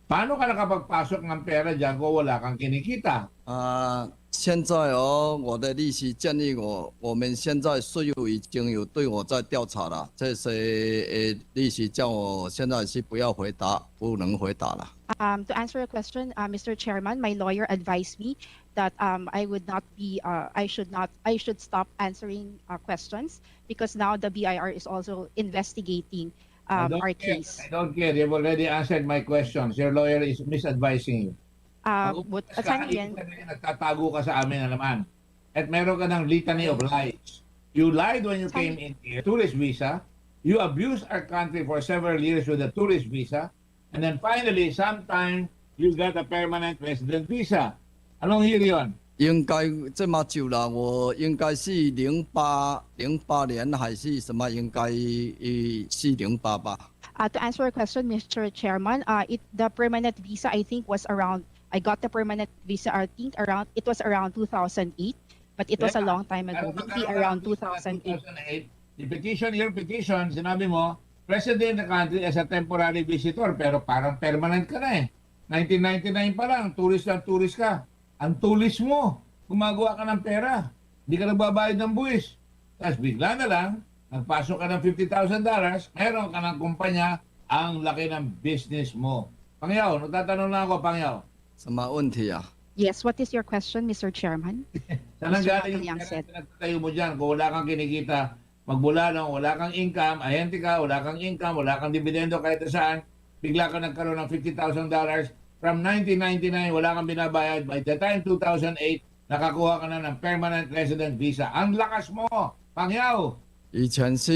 Paano ka nakapagpasok ng pera dyan kung wala kang kinikita? 啊，现在哦，我的律师建议我，我们现在是有已经有对我在调查了，这些呃律师叫我现在是不要回答，不能回答了。 Um, to answer your question, uh, Mister Chairman, my lawyer advised me that um, I would not be, uh, I should not, I should stop answering uh, questions because now the B I R is also investigating I um, don't our care. case. I don't care. You've already answered my questions. Your lawyer is misadvising you. Uh, Pag what, umalis ka, saan yun? ibig sabihin, nagtatago ka sa amin na naman. At meron ka ng litany of lies. You lied when you Saan- came in here. Tourist visa. You abused our country for several years with a tourist visa. And then finally, sometime, you got a permanent resident visa. Anong year yun? 应该这么久了，我应该是零八零八年还是什么？应该呃是零八吧。 Uh, to answer your question, Mister Chairman, uh, it, the permanent visa, I think, was around, I got the permanent visa, I think, around, it was around two thousand eight, but it was a Yeah. long time ago, Pero maybe magkaroon around ng visa two thousand eight. two thousand eight, the petition, your petition, sinabi mo, President the country as a temporary visitor, pero parang permanent ka na eh. Nineteen ninety-nine pa lang, tourist na tourist ka. Ang tulis mo, gumagawa ka ng pera. Hindi ka nagbabayad ng buwis. Tapos bigla na lang, nagpasok ka ng fifty thousand dollars, meron ka ng kumpanya, ang laki ng business mo. Pangyaw, nagtatanong na ako, Pangyaw. 什么问题啊？ Yes, what is your question, Mister Chairman? Saan ang Mister galing yung Michael Yang pera said. na pinagtayo mo dyan? Kung wala kang kinikita, magbula lang, wala kang income, ahente ka, wala kang income, wala kang dividendo kahit saan, bigla ka nagkaroon ng fifty thousand dollars from nineteen ninety-nine, wala kang binabayad. By the time two thousand eight, nakakuha ka na ng permanent resident visa. Ang lakas mo, Pangyaw! 以前是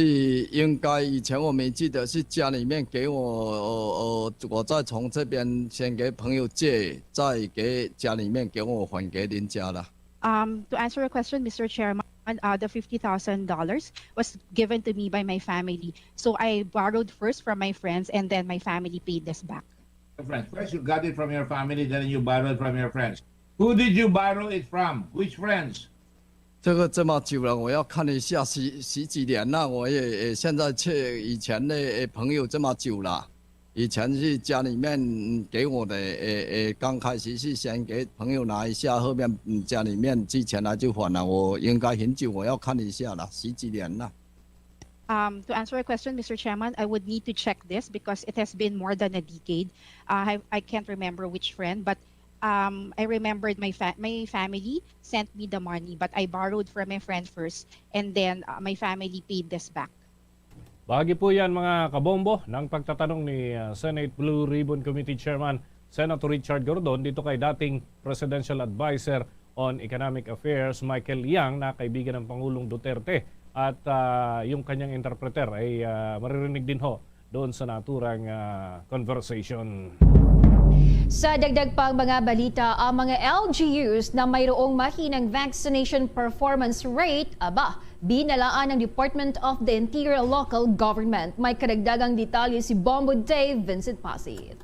应该，以前我没记得是家里面给我，我我我再从这边先给朋友借，再给家里面给我还给人家了。 Um, to answer your question, Mister Chairman, uh, the fifty thousand dollars was given to me by my family. So I borrowed first from my friends, and then my family paid this back. Friends. First, you got it from your family, then you borrowed from your friends. Who did you borrow it from? Which friends? 这个这么久了，我要看一下十十几年了，我也也现在去以前的呃朋友这么久了，以前是家里面给我的，诶诶，刚开始是先给朋友拿一下，后面嗯家里面寄钱来就还了，我应该很久，我要看一下了，十几年了。 Um, to answer your question, Mister Chairman, I would need to check this because it has been more than a decade. Uh, I, I can't remember which friend, but um, I remembered my fa- my family sent me the money, but I borrowed from my friend first, and then uh, my family paid this back. Bahagi po yan, mga kabombo, ng pagtatanong ni, ah, Senate Blue Ribbon Committee Chairman Senator Richard Gordon dito kay dating Presidential Advisor on Economic Affairs Michael Yang na kaibigan ng Pangulong Duterte, at, ah, yung kanyang interpreter ay, ah, maririnig din ho doon sa naturang, ah, conversation. Sa dagdag pang mga balita, ang mga L G Us na mayroong mahinang vaccination performance rate, aba, binalaan ng Department of the Interior Local Government. May karagdagang detalye si Bombo Dave Vincent Pasit.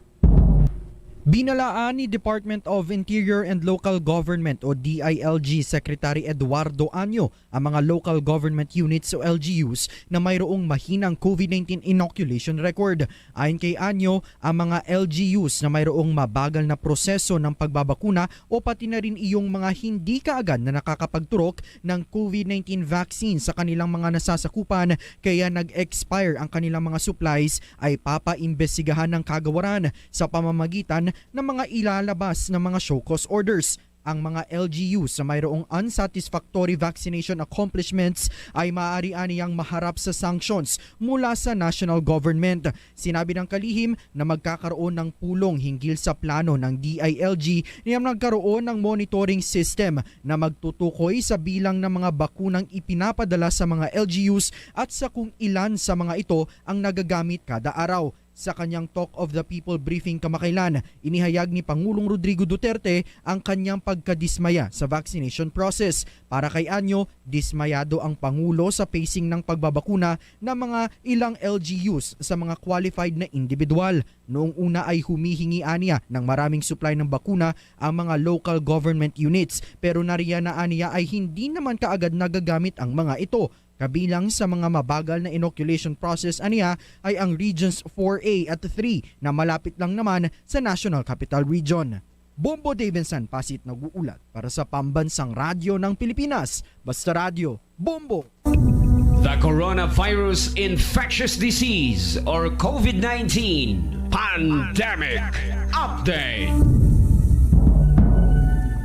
Binalaan ni Department of Interior and Local Government o D I L G Secretary Eduardo Anyo ang mga local government units o L G Us na mayroong mahinang COVID nineteen inoculation record. Ayon kay Anyo, ang mga L G Us na mayroong mabagal na proseso ng pagbabakuna o pati na rin iyong mga hindi kaagad na nakakapagturok ng COVID nineteen vaccine sa kanilang mga nasasakupan kaya nag-expire ang kanilang mga supplies ay papaimbestigahan ng kagawaran sa pamamagitan ng mga ilalabas na mga show cause orders. Ang mga L G Us na mayroong unsatisfactory vaccination accomplishments ay maaari aniyang maharap sa sanctions mula sa national government. Sinabi ng kalihim na magkakaroon ng pulong hinggil sa plano ng D I L G na nagkaroon ng monitoring system na magtutukoy sa bilang ng mga bakunang ipinapadala sa mga L G Us at sa kung ilan sa mga ito ang nagagamit kada araw. Sa kanyang Talk of the People briefing kamakailan, inihayag ni Pangulong Rodrigo Duterte ang kanyang pagkadismaya sa vaccination process. Para kay Anyo, dismayado ang Pangulo sa pacing ng pagbabakuna ng mga ilang L G Us sa mga qualified na individual. Noong una ay humihingi aniya ng maraming supply ng bakuna ang mga local government units, pero nariyan na aniya ay hindi naman kaagad nagagamit ang mga ito. Kabilang sa mga mabagal na inoculation process aniya ay ang Regions four A at three na malapit lang naman sa National Capital Region. Bombo Davidson Pasit nag-uulat para sa Pambansang Radyo ng Pilipinas, Basta Radyo, Bombo! The Coronavirus Infectious Disease or COVID nineteen Pandemic Update.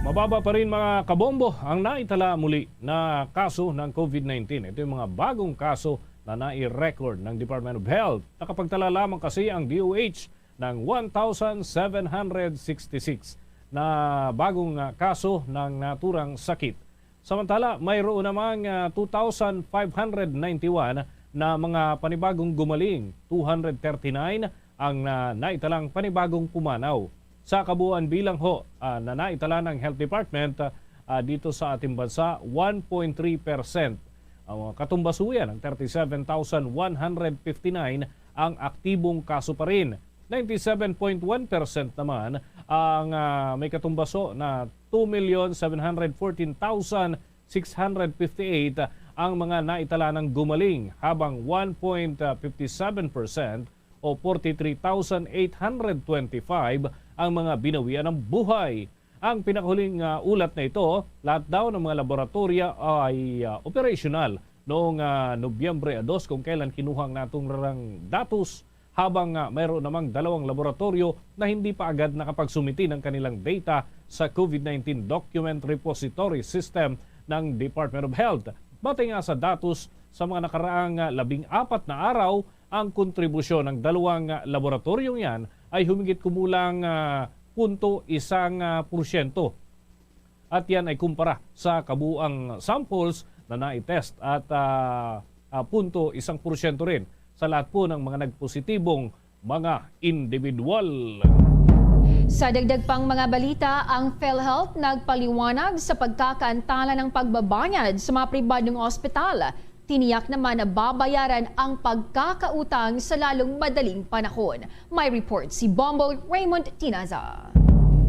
Mababa pa rin, mga kabombo, ang naitala muli na kaso ng COVID nineteen. Ito yung mga bagong kaso na nai-record ng Department of Health. Nakapagtala lamang kasi ang D O H ng one thousand seven hundred sixty-six na bagong, ah, kaso ng naturang sakit. Samantala, mayroon namang, ah, two thousand five hundred ninety-one na mga panibagong gumaling, two hundred thirty-nine ang, ah, naitalang panibagong pumanaw. Sa kabuuan bilang ho, ah, na naitala ng Health Department, ah, dito sa ating bansa, one point three percent. Ang mga katumbasuyan ng thirty-seven thousand one hundred fifty-nine ang aktibong kaso pa rin. Ninety-seven point one percent naman ang, ah, may katumbaso na two million seven hundred fourteen thousand six hundred fifty-eight ang mga naitala ng gumaling, habang one point fifty-seven percent o forty-three thousand eight hundred twenty-five ang mga binawian ng buhay. Ang pinakahuling, ah, ulat na ito, lahat daw ng mga laboratorya ay, ah, operasyonal noong, ah, Nobyembre dos, kung kailan kinuha ang natong rarang datos, habang, ah, mayroon namang dalawang laboratoryo na hindi pa agad nakapagsumiti ng kanilang data sa COVID nineteen Document Repository System ng Department of Health. Batay nga sa datos, sa mga nakaraang, ah, labing apat na araw, ang kontribusyon ng dalawang, ah, laboratoryong yan ay humigit kumulang, ah, punto isang, ah, porsyento. At yan ay kumpara sa kabuang samples na nai-test at, ah, ah, punto isang porsyento rin sa lahat po ng mga nagpositibong mga individual. Sa dagdag pang mga balita, ang PhilHealth nagpaliwanag sa pagkakaantala ng pagbabayad sa mga pribadong ospital. Tiniyak naman na babayaran ang pagkakautang sa lalong madaling panahon. May report si Bombo Raymond Tinaza.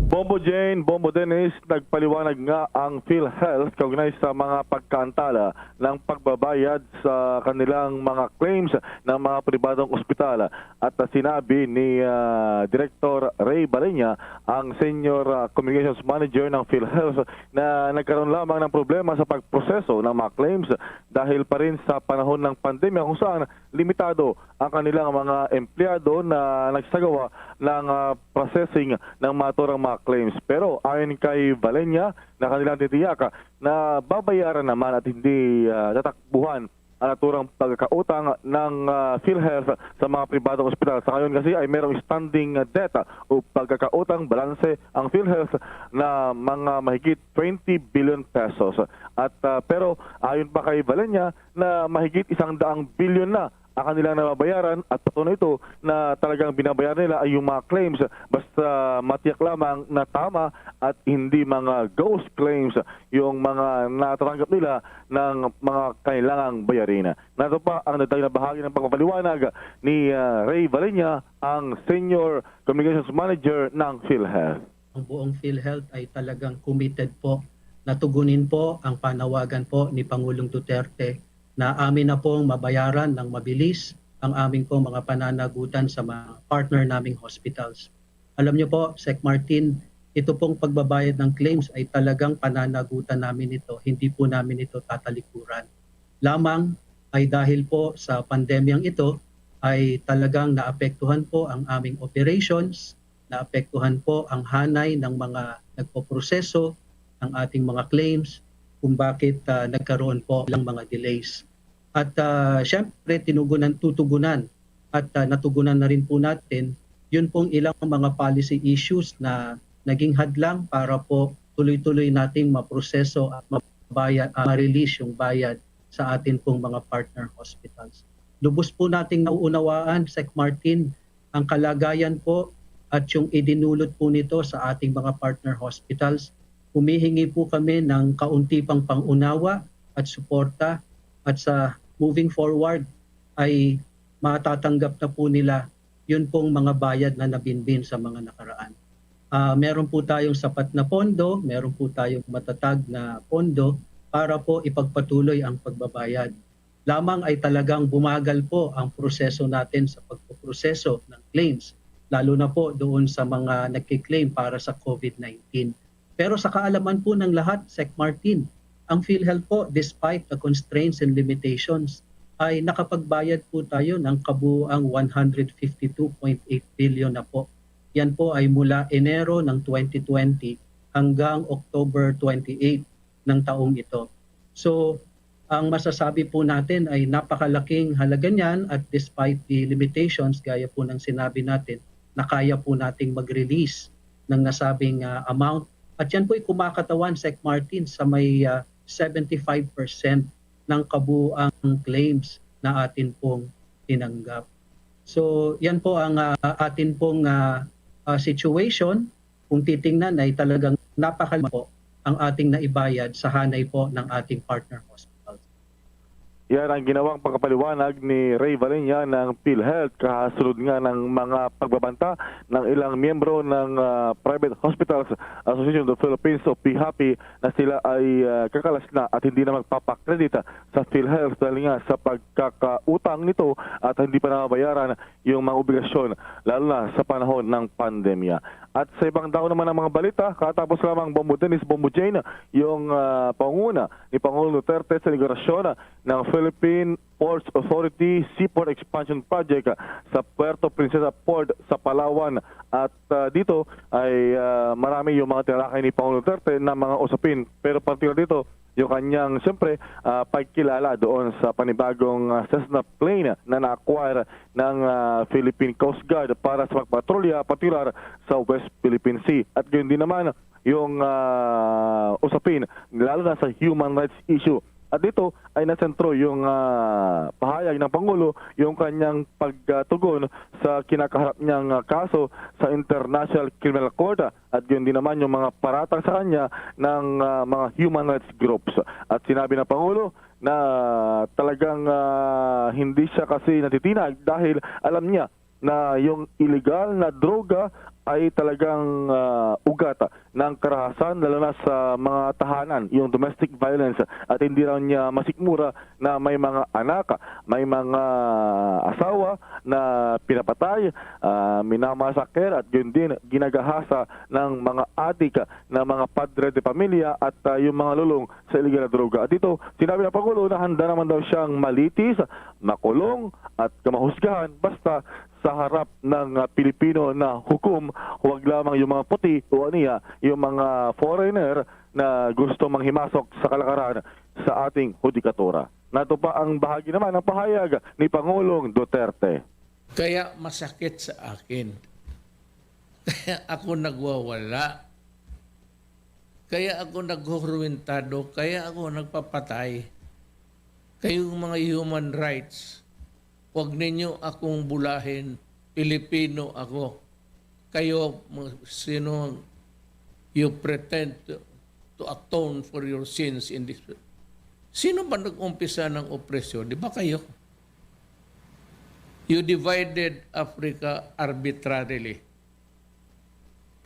Bombo Jane, Bombo Dennis, nagpaliwanag nga ang PhilHealth kaugnay sa mga pagkaantala ng pagbabayad sa kanilang mga claims ng mga pribadong ospital. At, ah, sinabi ni, ah, Director Ray Balenya, ang Senior, ah, Communications Manager ng PhilHealth, na nagkaroon lamang ng problema sa pagproseso ng mga claims dahil pa rin sa panahon ng pandemya kung saan limitado ang kanilang mga empleyado na nagsagawa ng, ah, processing ng naturang mga claims. Pero ayon kay Balenya, na kanilang titiyak na babayaran naman at hindi, ah, tatakbuhan ang naturang pagkakautang ng, ah, PhilHealth sa mga pribadong ospital. Sa ngayon kasi ay merong standing debt o pagkakautang balanse ang PhilHealth na mga mahigit twenty billion pesos. At, ah, pero ayon pa kay Balenya na mahigit isang daang bilyon na ang kanilang nababayaran at patunay ito na talagang binabayaran nila ay yung mga claims, basta matiyak lamang na tama at hindi mga ghost claims yung mga natatanggap nila ng mga kailangang bayarin. Nato pa ang nadagdag na bahagi ng pagpapaliwanag ni, ah, Ray Valenia, ang Senior Communications Manager ng PhilHealth. Ang buong PhilHealth ay talagang committed po na tugunin po ang panawagan po ni Pangulong Duterte na amin na pong mabayaran ng mabilis ang aming pong mga pananagutan sa mga partner naming hospitals. Alam niyo po, Sec Martin, ito pong pagbabayad ng claims ay talagang pananagutan namin ito. Hindi po namin ito tatalikuran. Lamang ay dahil po sa pandemyang ito ay talagang naapektuhan po ang aming operations, naapektuhan po ang hanay ng mga nagpoproseso ng ating mga claims kung bakit, ah, nagkaroon po ng mga delays. At, ah, siyempre, tinugunan, tutugunan at, ah, natugunan na rin po natin yun pong ilang mga policy issues na naging hadlang para po tuloy-tuloy nating maproseso at mabayad, ah, ma-release yung bayad sa atin pong mga partner hospitals. Lubos po nating nauunawaan, Sec Martin, ang kalagayan po at yung idinulot po nito sa ating mga partner hospitals. Humihingi po kami ng kaunti pang pangunawa at suporta at sa moving forward ay matatanggap na po nila yun pong mga bayad na nabinbin sa mga nakaraan. Ah, meron po tayong sapat na pondo, meron po tayong matatag na pondo para po ipagpatuloy ang pagbabayad. Lamang ay talagang bumagal po ang proseso natin sa pagpoproseso ng claims, lalo na po doon sa mga nagki-claim para sa COVID nineteen. Pero sa kaalaman po ng lahat, Sec Martin, ang PhilHealth po, despite the constraints and limitations, ay nakapagbayad po tayo ng kabuuang one hundred fifty two point eight billion na po. Yan po ay mula Enero ng twenty twenty hanggang October twenty-eight ng taong ito. So, ang masasabi po natin ay napakalaking halaga niyan, at despite the limitations, gaya po ng sinabi natin, na kaya po nating mag-release ng nasabing, ah, amount. At yan po ay kumakatawan, Sec Martin, sa may, ah, seventy-five percent ng kabuuang claims na atin pong tinanggap. So, yan po ang, ah, atin pong, ah, ah, situation. Kung titingnan ay talagang napakalima po ang ating naibayad sa hanay po ng ating partner hospitals. Yan ang ginawang pagpapaliwanag ni Ray Valenia ng PhilHealth kasunod nga ng mga pagbabanta ng ilang miyembro ng, ah, Private Hospitals Association of the Philippines o PHAPI na sila ay, ah, kakalas na at hindi na magpapakredit sa PhilHealth dahil nga sa pagkakautang nito at hindi pa nababayaran yung mga obligasyon, lalo na sa panahon ng pandemya. At sa ibang dako naman ng mga balita, katapos lamang, Bombo Dennis, Bombo Jane, yung, ah, panguna ni Pangulong Duterte sa inaugurasyon ng Philippine Ports Authority Seaport Expansion Project sa Puerto Princesa Port sa Palawan. At, ah, dito ay, ah, marami yung mga tinalakay ni Pangulong Duterte na mga usapin. Pero partikular dito, yung kanyang, siyempre, ah, pagkilala doon sa panibagong, ah, Cessna plane na na-acquire ng, ah, Philippine Coast Guard para sa pagpatrolya, partikular sa West Philippine Sea. At gayon din naman yung, ah, usapin, lalo na sa human rights issue. At dito ay nasentro yung, ah, pahayag ng Pangulo, yung kanyang pagtugon sa kinakaharap niyang, ah, kaso sa International Criminal Court. At yun din naman yung mga paratang sa kanya ng, ah, mga human rights groups. At sinabi ng Pangulo na talagang, ah, hindi siya kasi natitinag dahil alam niya na yung illegal na droga ay talagang, ah, ugat ng karahasan, lalo na sa mga tahanan, yung domestic violence. At hindi raw niya masikmura na may mga anak, may mga asawa na pinapatay, ah, minamasakher at yun din ginagahasa ng mga adik na mga padre de pamilya at, ah, yung mga lulong sa iligal na droga. At dito, sinabi ng Pangulo na handa naman daw siyang malitis, makulong at kamahusgahan basta sa harap ng, ah, Pilipino na hukom, huwag lamang yung mga puti o aniya, yung mga foreigner na gusto manghimasok sa kalakaran sa ating hudikatura. Nato pa ang bahagi naman ng pahayag ni Pangulong Duterte. Kaya masakit sa akin. Kaya ako nagwawala. Kaya ako naghuhurwintado. Kaya ako nagpapatay. Kayong mga human rights, Huwag ninyo akong bulahin, Pilipino ako. Kayo, mga sino, you pretend to, to atone for your sins in this. Sino ba nag-umpisa ng opresyon? Di ba kayo? You divided Africa arbitrarily.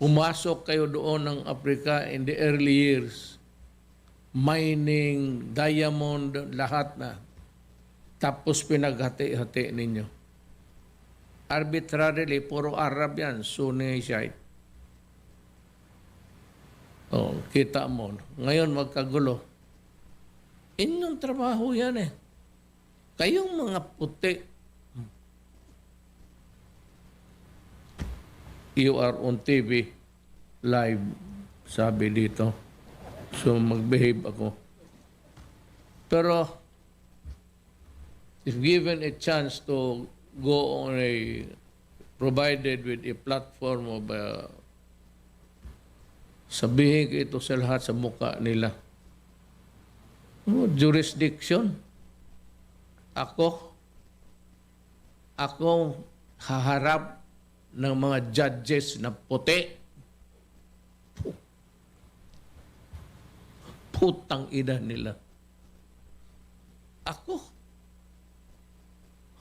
Pumasok kayo doon ng Africa in the early years. Mining, diamond, lahat na. Tapos pinaghati-hati ninyo. Arbitrarily, puro Arab yan, Sunni, Shiite. Oh, kita mo. Ngayon magkagulo. Inyong trabaho yan eh. Kayong mga puti, you are on T V live, sabi dito. So, mag-behave ako. Pero, if given a chance to go on a, provided with a platform of, uh, sabihin ko ito sa lahat sa mukha nila. Oh, jurisdiction. Ako, ako haharap ng mga judges na puti. Putang ina nila. Ako?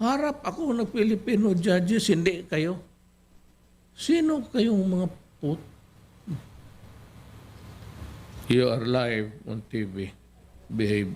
Harap ako ng Filipino judges, hindi kayo. Sino kayong mga put-, you are live on T V. Behave.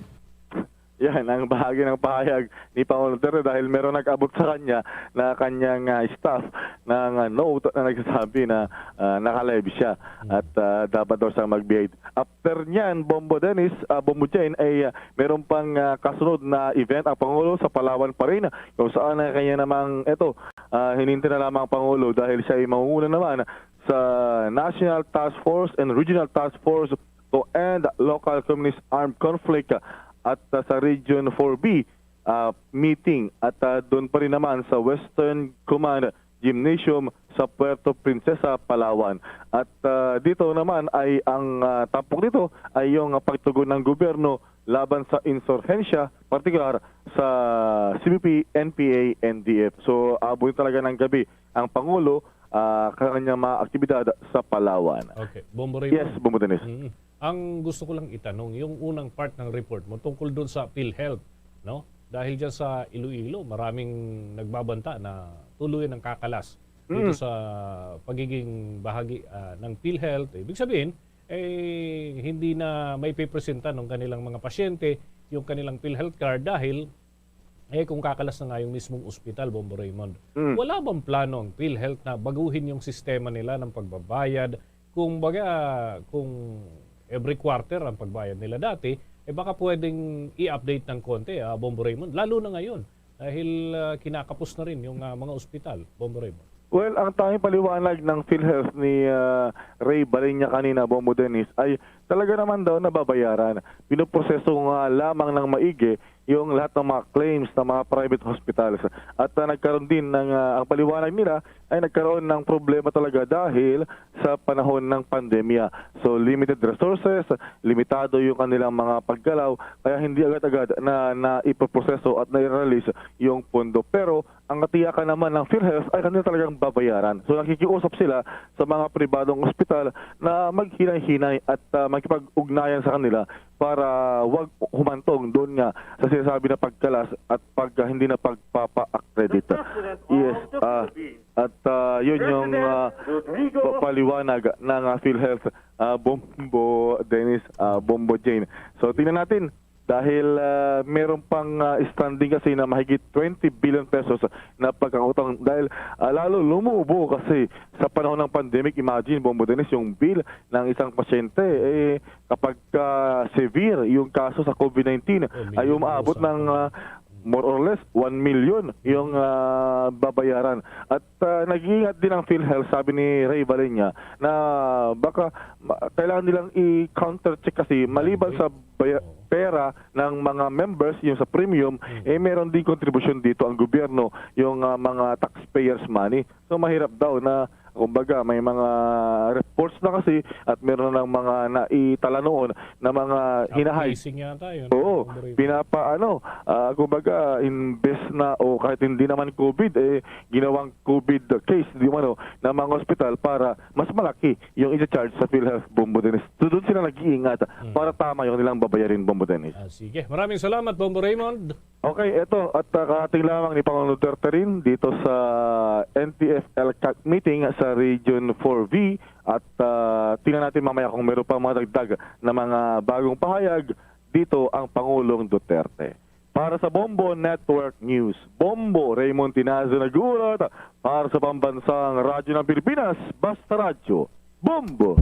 Yan ang bahagi ng pahayag ni Pangulong Duterte dahil meron nag-abot sa kanya na kanyang ah, staff ng ah, note na nagsasabi na ah, naka-live siya at ah, dapat daw siyang mag-behave. After niyan, Bombo Dennis, ah, Bombo Jane, ay ah, meron pang ah, kasunod na event ang Pangulo sa Palawan pa rin kung saan ang kanya namang eto, ah, hinintay na lamang ang Pangulo dahil siya ay mangunguna naman sa National Task Force and Regional Task Force to End Local Communist Armed Conflict at ah, sa Region four B ah, meeting at ah, doon pa rin naman sa Western Command Gymnasium sa Puerto Princesa, Palawan. At ah, dito naman ay ang ah, tampok nito ay yung pagtugon ng gobyerno laban sa insurhensya, partikular sa C P P, N P A, N D F. So, abot talaga ng gabi ang Pangulo ah, kanyang mga aktibidad sa Palawan. Okay. Bombo Raymond. Yes, Bombo Dennis. Mm. Ang gusto ko lang itanong, yung unang part ng report mo tungkol doon sa PhilHealth, no? Dahil dyan sa Iloilo, maraming nagbabanta na tuloy ang kakalas dito Mm. sa pagiging bahagi ah, ng PhilHealth. Ibig sabihin, eh, hindi na may pipresenta ng kanilang mga pasyente yung kanilang PhilHealth card dahil eh kung kakalas na nga yung mismong ospital, Bombo Raymond. Mm. Wala bang plano ang PhilHealth na baguhin yung sistema nila ng pagbabayad? Kung baga, kung every quarter ang pagbayad nila dati, eh baka pwedeng i-update ng konti, ah, Bombo Raymond. Lalo na ngayon, dahil ah, kinakapos na rin yung ah, mga ospital, Bombo Raymond. Well, ang tanging paliwanag ng PhilHealth ni ah, Ray Baliña kanina, Bombo Dennis, ay talaga naman daw nababayaran. Pinoproseso nga lamang ng maigi yung lahat ng mga claims ng mga private hospitals. At ah, nagkaroon din ng ah, ang paliwanag nila ay nagkaroon ng problema talaga dahil sa panahon ng pandemya. So, limited resources, limitado yung kanilang mga paggalaw, kaya hindi agad-agad na naipoproseso at nai-release yung pondo. Pero ang katiyakan naman ng PhilHealth ay kanila talagang babayaran. So, nakikiusap sila sa mga pribadong ospital na maghinay-hinay at ah, makipag-ugnayan sa kanila para wag humantong doon nga sa sinasabi na pagkalas at pag ah, hindi na pagpapa-accredit. Yes, ah, at ah, yun yung ah, pa- paliwanag ng ah, PhilHealth, ah, Bombo Dennis, ah, Bombo Jane. So, tingnan natin dahil ah, meron pang ah, standing kasi na mahigit twenty billion pesos na pagkakutang dahil ah, lalo lumubo kasi sa panahon ng pandemic. Imagine, Bombo Dennis, yung bill ng isang pasyente, eh, kapag ah, severe yung kaso sa COVID nineteen, Oh, ay million umaabot pesos. ng ah, more or less one million yung ah, babayaran. At ah, nag-iingat din ang PhilHealth, sabi ni Ray Valenia, na baka ma- kailangan nilang i-counter check kasi maliban sa baya- pera ng mga members, yung sa premium, eh meron din kontribusyon dito ang gobyerno, yung ah, mga taxpayers' money. So mahirap daw na, kumbaga, may mga rep- reports na kasi at meron na ng mga naitala noon na mga hinahay. Tracing yata yun, Oo, Bong Borimo. Pinapa-, ano, ah, kumbaga, imbes na, o kahit hindi naman COVID, eh, ginawang COVID case, di umano, ng mga ospital para mas malaki yung i-charge sa PhilHealth, Bombo Dennis. So, doon sila nag-iingat Hmm. para tama yung nilang babayarin, Bombo Dennis. Ah, sige. Maraming salamat, Bombo Raymond. Okay, eto, at, ah, karating lamang ni Pangulong Duterte rin dito sa N T F ELCAC meeting sa Region four V, at, ah, tingnan natin mamaya kung meron pang mga dagdag na mga bagong pahayag dito ang Pangulong Duterte. Para sa Bombo Network News, Bombo Raymond Tinazo nag-uulat para sa Pambansang Radyo ng Pilipinas, Basta Radyo, Bombo!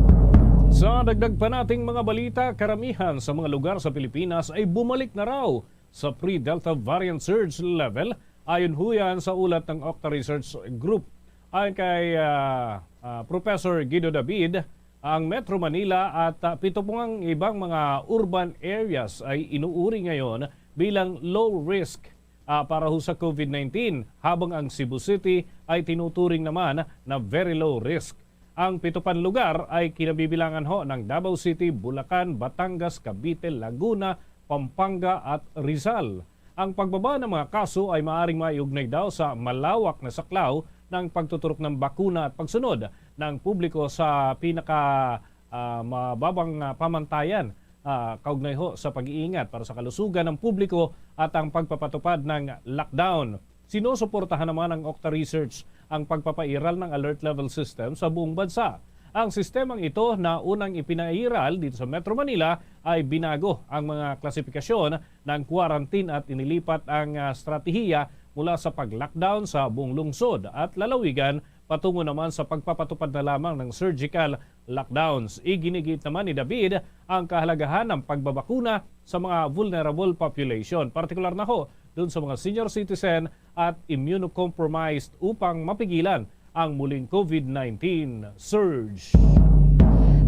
Sa dagdag pa nating mga balita, karamihan sa mga lugar sa Pilipinas ay bumalik na raw sa pre-Delta variant surge level, ayon ho yan sa ulat ng Okta Research Group. Ayon kay, ah, ah, Professor Guido David, ang Metro Manila at, ah, pito pang ibang mga urban areas ay inuuri ngayon bilang low risk, ah, para ho sa COVID nineteen, habang ang Cebu City ay tinuturing naman na very low risk. Ang pito pang lugar ay kinabibilangan ho ng Davao City, Bulacan, Batangas, Cavite, Laguna, Pampanga at Rizal. Ang pagbaba ng mga kaso ay maaring maiugnay daw sa malawak na saklaw ng pagtuturok ng bakuna at pagsunod ng publiko sa pinaka, ah, mababang, ah, pamantayan, ah, kaugnay ho sa pag-iingat para sa kalusugan ng publiko at ang pagpapatupad ng lockdown. Sinusuportahan naman ng Okta Research ang pagpapairal ng alert level system sa buong bansa. Ang sistemang ito na unang ipinairal dito sa Metro Manila ay binago ang mga klasifikasyon ng quarantine at inilipat ang, ah, estratehiya mula sa pag-lockdown sa buong lungsod at lalawigan patungo naman sa pagpapatupad na lamang ng surgical lockdowns. Iginigiit naman ni David ang kahalagahan ng pagbabakuna sa mga vulnerable population, partikular na ho dun sa mga senior citizen at immunocompromised, upang mapigilan ang muling COVID nineteen surge.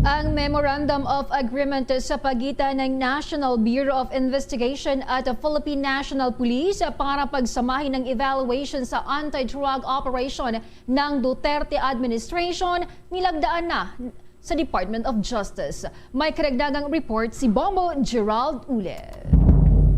Ang Memorandum of Agreement sa pagitan ng National Bureau of Investigation at the Philippine National Police para pagsamahin ng evaluation sa anti-drug operation ng Duterte administration nilagdaan na sa Department of Justice. May karagdagang report si Bombo Gerald Ule.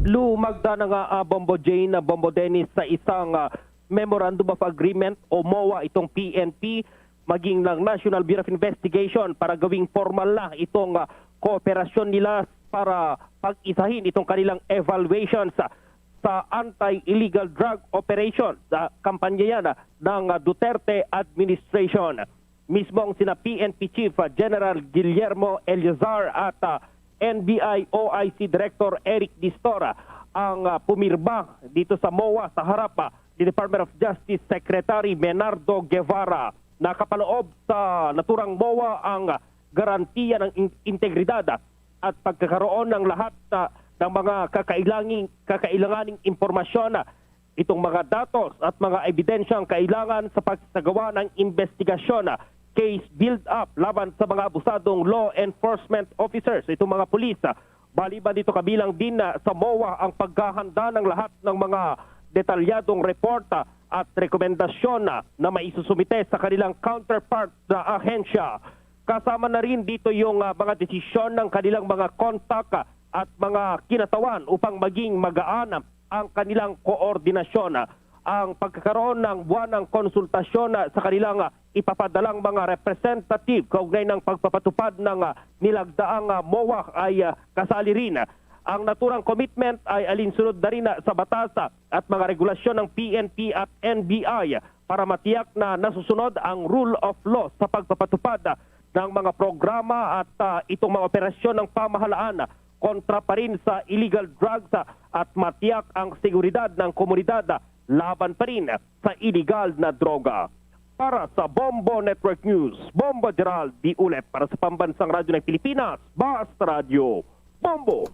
Lumagda na nga, ah, Bombo Jane, ah, Bombo Dennis, sa isang, ah, Memorandum of Agreement o MOA itong P N P, maging ng National Bureau of Investigation para gawing formal na itong, ah, kooperasyon nila para pag-isahin itong kanilang evaluations sa, sa anti-illegal drug operation sa kampanya yan, ah, ng, ah, Duterte administration. Mismo ang sina P N P Chief, ah, General Guillermo Eleazar at, ah, N B I O I C Director Eric Distor, ah, ang, ah, pumirma dito sa MOA sa harap, ah, ni Department of Justice Secretary Menardo Guevara. Nakapaloob sa naturang MOA ang, ah, garantiya ng in-, integridad, ah, at pagkakaroon ng lahat, ah, ng mga kakailangi-, kakailanganing impormasyon, ah, itong mga datos at mga ebidensyang kailangan sa pagsasagawa ng investigasyon, ah, case build-up laban sa mga abusadong law enforcement officers, itong mga pulis, ah. Bali ba dito kabilang din, ah, sa MOA ang paghahanda ng lahat ng mga detalyadong report, ah, at rekomendasyon, ah, na maisusumite sa kanilang counterpart na ahensya. Kasama na rin dito yung, ah, mga desisyon ng kanilang mga kontak, ah, at mga kinatawan upang maging magaan ang kanilang koordinasyon. Ang pagkakaroon ng buwanang konsultasyon, ah, sa kanilang, ah, ipapadalang mga representative kaugnay ng pagpapatupad ng, ah, nilagdaang, ah, MOA ay, ah, kasali rin. Ang naturang commitment ay alinsunod na rin, ah, sa batas, ah, at mga regulasyon ng P N P at N B I para matiyak na nasusunod ang rule of law sa pagpapatupad, ah, ng mga programa at, ah, itong mga operasyon ng pamahalaan, ah, kontra pa rin sa illegal drugs, ah, at matiyak ang seguridad ng komunidad, ah, laban pa rin sa iligal na droga. Para sa Bombo Network News, Bombo Gerald Diulet para sa Pambansang Radyo ng Pilipinas, Basta Radyo, Bombo!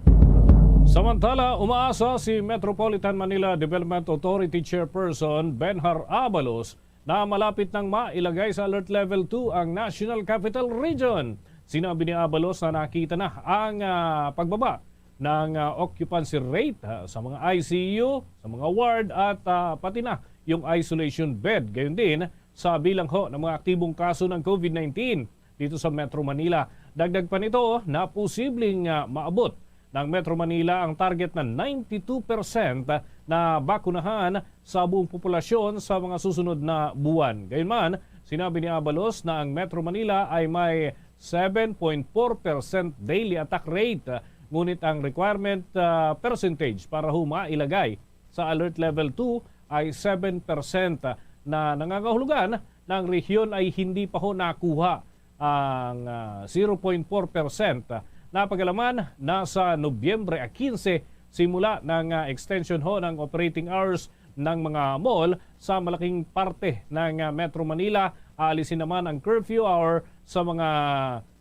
Samantala, umaasa si Metropolitan Manila Development Authority Chairperson Benhar Abalos na malapit nang mailagay sa Alert Level two ang National Capital Region. Sinabi ni Abalos na nakita na ang, ah, pagbaba ng, ah, occupancy rate, ah, sa mga I C U, sa mga ward at, ah, pati na yung isolation bed. Gayon din sa bilang ho ng mga aktibong kaso ng COVID nineteen. dito sa Metro Manila. Dagdag pa nito na posibleng, ah, maabot ng Metro Manila ang target na ninety-two percent na bakunahan sa buong populasyon sa mga susunod na buwan. Gayunman, sinabi ni Abalos na ang Metro Manila ay may seven point four percent daily attack rate, ngunit ang requirement, ah, percentage para ho mailagay sa Alert Level two ay seven percent na nangangahulugan na ang rehiyon ay hindi pa ho nakuha ang, ah, zero point four percent. Napagalaman na sa Nobyembre a quince, simula ng, ah, extension ho ng operating hours ng mga mall sa malaking parte ng, ah, Metro Manila. Aalisin naman ang curfew hour sa mga,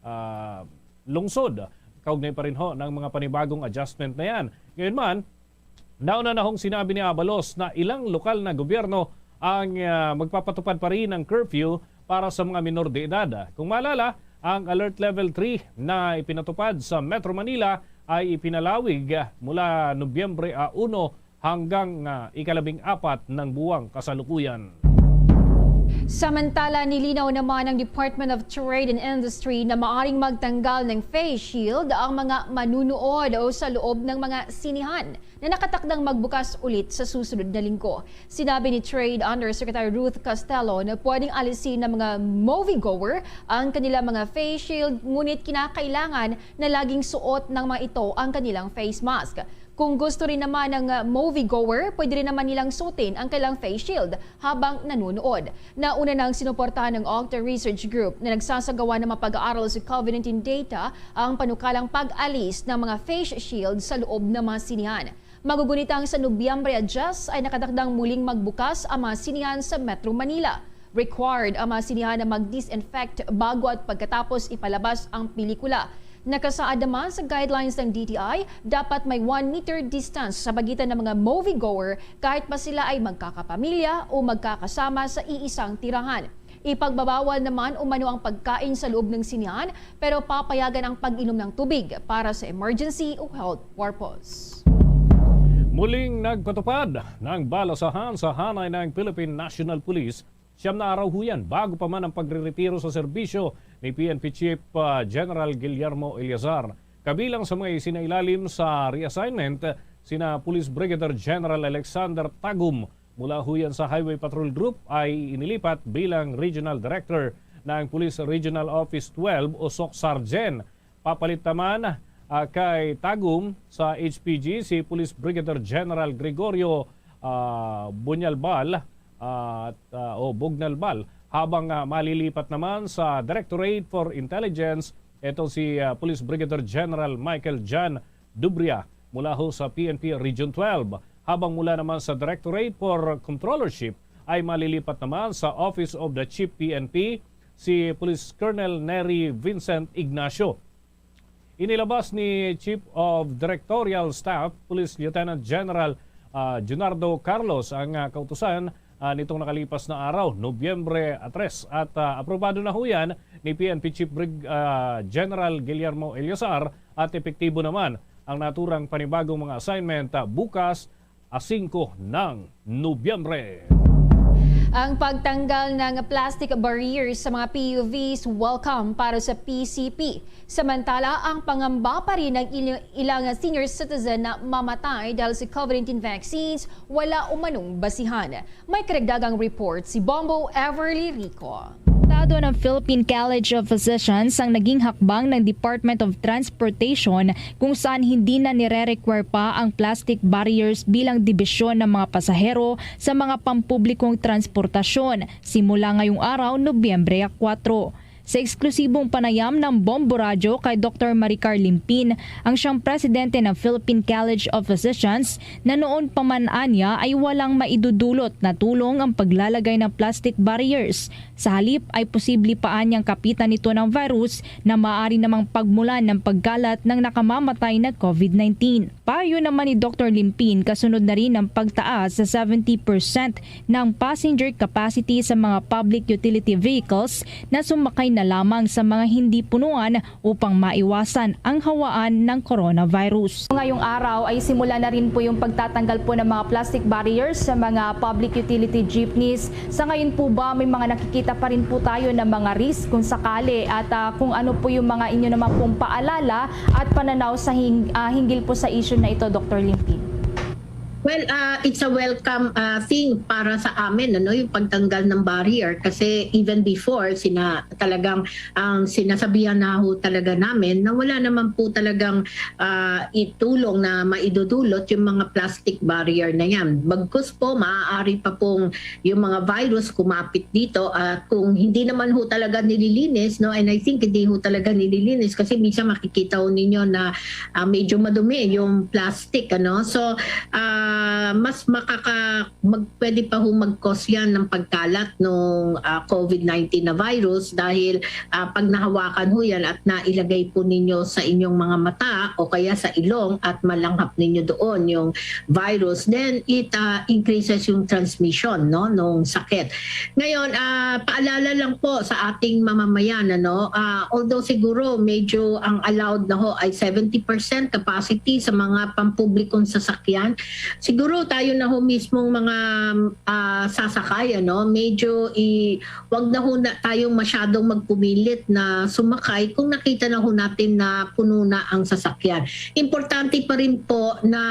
ah, lungsod. Kaugnay pa rin ho ng mga panibagong adjustment na yan. Ngayon man, nauna na hong sinabi ni Abalos na ilang lokal na gobyerno ang, ah, magpapatupad pa rin ng curfew para sa mga minor de edad. Kung maalala, ang Alert Level three na ipinatupad sa Metro Manila ay ipinalawig, ah, mula Nobyembre a uno hanggang, ah, ikalabing apat ng buwang kasalukuyan. Samantala, nilinaw naman ng Department of Trade and Industry na maaring magtanggal ng face shield ang mga manunood o sa loob ng mga sinihan na nakatakdang magbukas ulit sa susunod na linggo. Sinabi ni Trade Undersecretary Ruth Castelo na pwedeng alisin ng mga moviegoer ang kanilang mga face shield, ngunit kinakailangan na laging suot ng mga ito ang kanilang face mask. Kung gusto rin naman ng, uh, moviegoer, pwede rin naman nilang suotin ang kanilang face shield habang nanonood. Nauna nang sinuportahan ng Octa Research Group na nagsasagawa ng mga pag-aaral sa COVID nineteen data ang panukalang pag-alis ng mga face shield sa loob ng mga sinihan. Magugunitang sa Nobyembre a diyes ay nakatakdang muling magbukas ang mga sinihan sa Metro Manila. Required ang mga sinihan na mag-disinfect bago at pagkatapos ipalabas ang pelikula. Nakasaad naman sa guidelines ng D T I, dapat may one meter distance sa pagitan ng mga moviegoer kahit pa sila ay magkakapamilya o magkakasama sa iisang tirahan. Ipagbabawal naman umano ang pagkain sa loob ng sinihan, pero papayagan ang pag-inom ng tubig para sa emergency o health purpose. Muling nagpatupad ng balasahan sa hanay ng Philippine National Police, siyam na araw ho yan bago pa man ang pagreretiro sa serbisyo ni P N P Chief, ah, General Guillermo Eleazar. Kabilang sa mga isinailalim sa reassignment, sina Police Brigadier General Alexander Tagum mula ho yan sa Highway Patrol Group ay inilipat bilang Regional Director ng Police Regional Office twelve o SOC Sargen. Papalit naman, ah, kay Tagum sa H P G si Police Brigadier General Gregorio, ah, Bunyalbal, ah, at, ah, o Bugnalbal, habang, ah, malilipat naman sa Directorate for Intelligence, ito si, ah, Police Brigadier General Michael John Dubria mula ho sa P N P Region twelve, habang mula naman sa Directorate for Controllership ay malilipat naman sa Office of the Chief P N P si Police Colonel Nery Vincent Ignacio. Inilabas ni Chief of Directorial Staff, Police Lieutenant General, ah, Junardo Carlos, ang, ah, kautusan, ah, nitong nakalipas na araw, Nobyembre tres, at, ah, aprobado na ho yan ni P N P Chief Brig-, ah, General Guillermo Eleazar, at epektibo naman ang naturang panibagong mga assignment, ah, bukas, a singko ng Nobyembre. Ang pagtanggal ng plastic barriers sa mga P U Vs, welcome para sa P C P. Samantala, ang pangamba pa rin ng il-, ilang senior citizen na mamatay dahil sa COVID nineteen vaccines, wala umanong basihan. May karagdagang report si Bombo Everly Rico. Tado ng Philippine College of Physicians ang naging hakbang ng Department of Transportation, kung saan hindi na nire-require pa ang plastic barriers bilang dibisyon ng mga pasahero sa mga pampublikong transportasyon simula ngayong araw, Nobyembre kuwatro. Sa eksklusibong panayam ng Bombo Radyo kay Doktor Maricar Limpin, ang siyang presidente ng Philippine College of Physicians, na noon pa man anya ay walang maidudulot na tulong ang paglalagay ng plastic barriers. Sa halip ay posible pa anyang kapitan nito ng virus na maaari namang pagmulan ng pagkalat ng nakamamatay na COVID nineteen. Payo naman ni Doktor Limpin, kasunod na rin ng pagtaas sa seventy percent ng passenger capacity sa mga public utility vehicles na sumakay na lamang sa mga hindi punuan upang maiwasan ang hawaan ng coronavirus. Ngayong araw ay simula na rin po yung pagtatanggal po ng mga plastic barriers sa mga public utility jeepneys. Sa ngayon po ba, may mga nakikita pa rin po tayo na mga risk kung sakali, at, ah, kung ano po yung mga inyo naman pong paalala at pananaw sa hing-, ah, hinggil po sa issue na ito, Doktor Limpin? Well, ah, it's a welcome, ah, thing para sa amin, ano, yung pagtanggal ng barrier, kasi even before, sina talagang ang sinasabihan na ho talaga namin na wala naman po talagang, ah, itulong na maidudulot yung mga plastic barrier na yan. Bagkus po, maaari pa pong yung mga virus kumapit dito, at kung hindi naman ho talaga nililinis, no, and I think hindi ho talaga nililinis kasi minsan makikita ho ninyo na, ah, medyo madumi yung plastic, ano. So, ah, mas makaka mag pwede pa ho mag-cause yan ng pagkalat nung, ah, COVID nineteen na virus dahil, ah, pag nahawakan ho yan at nailagay po ninyo sa inyong mga mata o kaya sa ilong at malanghap ninyo doon yung virus, then it, ah, increases yung transmission, no, nung sakit. Ngayon, ah, paalala lang po sa ating mamamayan, ano, ah, although siguro medyo ang allowed na ho ay seventy percent capacity sa mga pampublikong sasakyan, siguro tayo na ho mismong mga, ah, sasakay, ano, medyo i-, wag na ho na tayong masyadong magpumilit na sumakay kung nakita na ho natin na puno na ang sasakyan. Importante pa rin po na,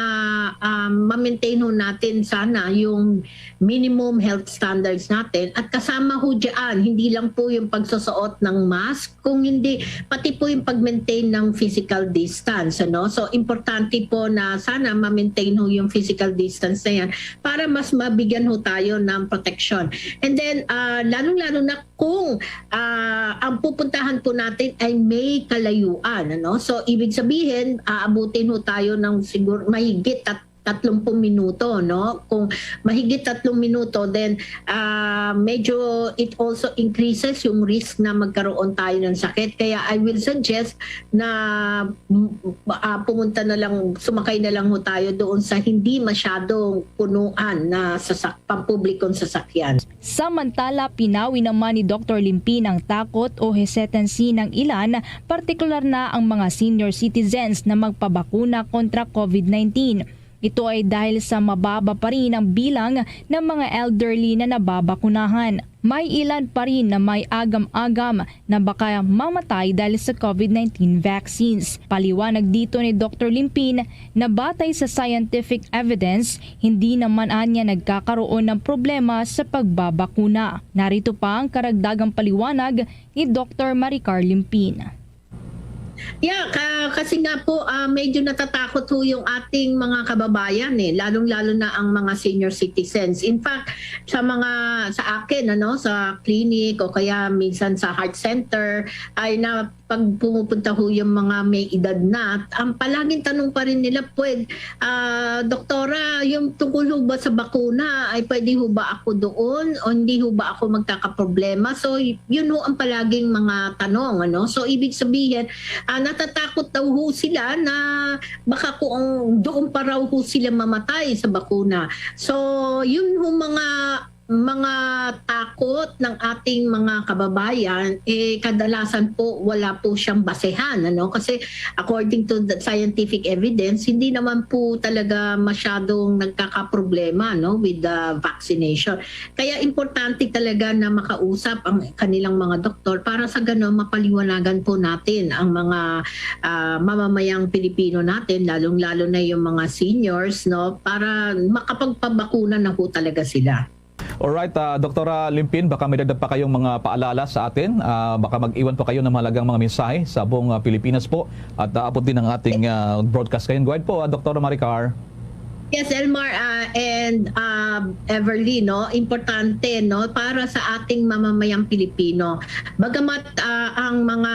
um, ma-maintain ho natin sana yung minimum health standards natin, at kasama ho dyan, hindi lang po yung pagsusuot ng mask, kung hindi, pati po yung pag-maintain ng physical distance, ano? So, importante po na sana ma-maintain ho yung physical distance na yan para mas mabigyan ho tayo ng protection. And then, ah, lalong-lalo na kung, ah, ang pupuntahan po natin ay may kalayuan, ano? So, ibig sabihin, aabutin ho tayo ng siguro mahigit tat-, tatlong minuto, no? Kung mahigit tatlong minuto, then, ah, medyo it also increases yung risk na magkaroon tayo ng sakit. Kaya I will suggest na, mm, ah, pumunta na lang, sumakay na lang ho tayo doon sa hindi masyadong punuan na sasak-, pampublikong sasakyan. Samantala, pinawi naman ni Doktor Limpin ang takot o hesitancy ng ilan, partikular na ang mga senior citizens na magpabakuna kontra COVID nineteen. Ito ay dahil sa mababa pa rin ang bilang ng mga elderly na nababakunahan. May ilan pa rin na may agam-agam na baka mamatay dahil sa COVID nineteen vaccines. Paliwanag dito ni Doktor Limpin na batay sa scientific evidence, hindi naman anya nagkakaroon ng problema sa pagbabakuna. Narito pa ang karagdagang paliwanag ni Doktor Maricar Limpin. Yeah, ka-, kasi nga po, ah, medyo natatakot ho yung ating mga kababayan, eh, lalong-lalo na ang mga senior citizens. In fact, sa mga, sa akin, ano, sa clinic o kaya minsan sa heart center, ay na pag pumupunta ho yung mga may edad na, ang palaging tanong pa rin nila, pwed-, ah, "Doktora, yung tungkol ho ba sa bakuna, ay pwede ho ba ako doon o hindi ho ba ako magkakaproblema?" So, y-, yun ho ang palaging mga tanong, ano? So, ibig sabihin, ah, natatakot daw ho sila na baka kung doon pa raw ho sila mamatay sa bakuna. So, yun ho mga, mga takot ng ating mga kababayan, eh, kadalasan po wala po siyang basehan, ano? Kasi according to the scientific evidence, hindi naman po talaga masyadong nagkakaproblema, no, with the vaccination. Kaya importante talaga na makausap ang kanilang mga doktor para sa gano'n mapaliwanagan po natin ang mga, ah, mamamayang Pilipino natin, lalong-lalo na yung mga seniors, no, para makapagpabakuna na po talaga sila. Alright, ah, Doktora Limpin, baka may dagdag pa kayong mga paalala sa atin. Ah, baka mag-iwan pa kayo ng mahalagang mga mensahe sa buong, ah, Pilipinas po. At, ah, abot din ang ating, ah, broadcast ngayon. Go ahead po, ah, Doktora Maricar. Yes, Elmar, ah, and, ah, Everly, no, importante, no, para sa ating mamamayang Pilipino. Bagamat, ah, ang mga,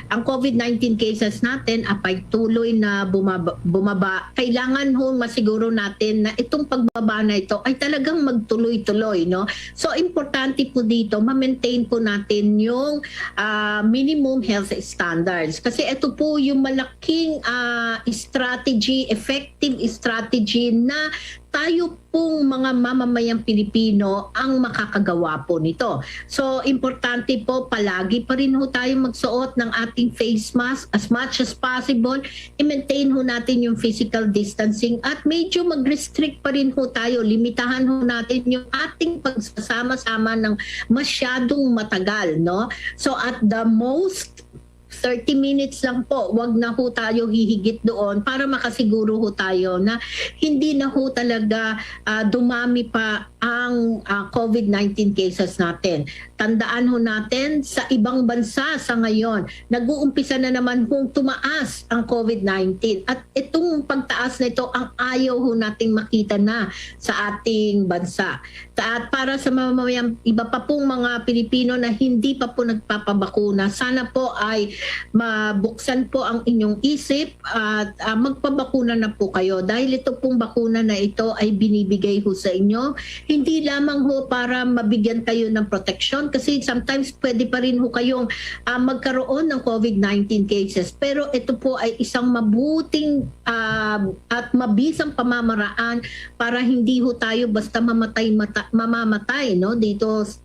ang COVID nineteen cases natin ay patuloy na bumaba, bumaba, kailangan ho masiguro natin na itong pagbaba na ito ay talagang magtuloy-tuloy, no? So, importante po dito, ma-maintain po natin yung, ah, minimum health standards. Kasi ito po yung malaking, ah, strategy, effective strategy na tayo pong mga mamamayang Pilipino ang makakagawa po nito. So, importante po, palagi pa rin ho tayo magsuot ng ating face mask as much as possible. I-maintain ho natin yung physical distancing at medyo mag-restrict pa rin ho tayo. Limitahan ho natin yung ating pagsasama-sama ng masyadong matagal, no? So, at the most, thirty minutes lang po. Wag na ho tayo hihigit doon para makasiguro ho tayo na hindi na ho talaga, ah, dumami pa ang, ah, COVID nineteen cases natin. Tandaan ho natin, sa ibang bansa sa ngayon, nag-uumpisa na naman hong tumaas ang COVID nineteen. At itong pagtaas na ito ang ayaw ho nating makita na sa ating bansa. At para sa mamamayang, iba pa pong mga Pilipino na hindi pa po nagpapabakuna, sana po ay mabuksan po ang inyong isip at, ah, magpabakuna na po kayo. Dahil ito pong bakuna na ito ay binibigay ho sa inyo, hindi lamang ho para mabigyan kayo ng proteksyon, kasi sometimes pwede pa rin ho kayong, ah, magkaroon ng COVID nineteen cases. Pero ito po ay isang mabuting, ah, at mabisang pamamaraan para hindi ho tayo basta mamatay, mata-, mamamatay, no, dito s-,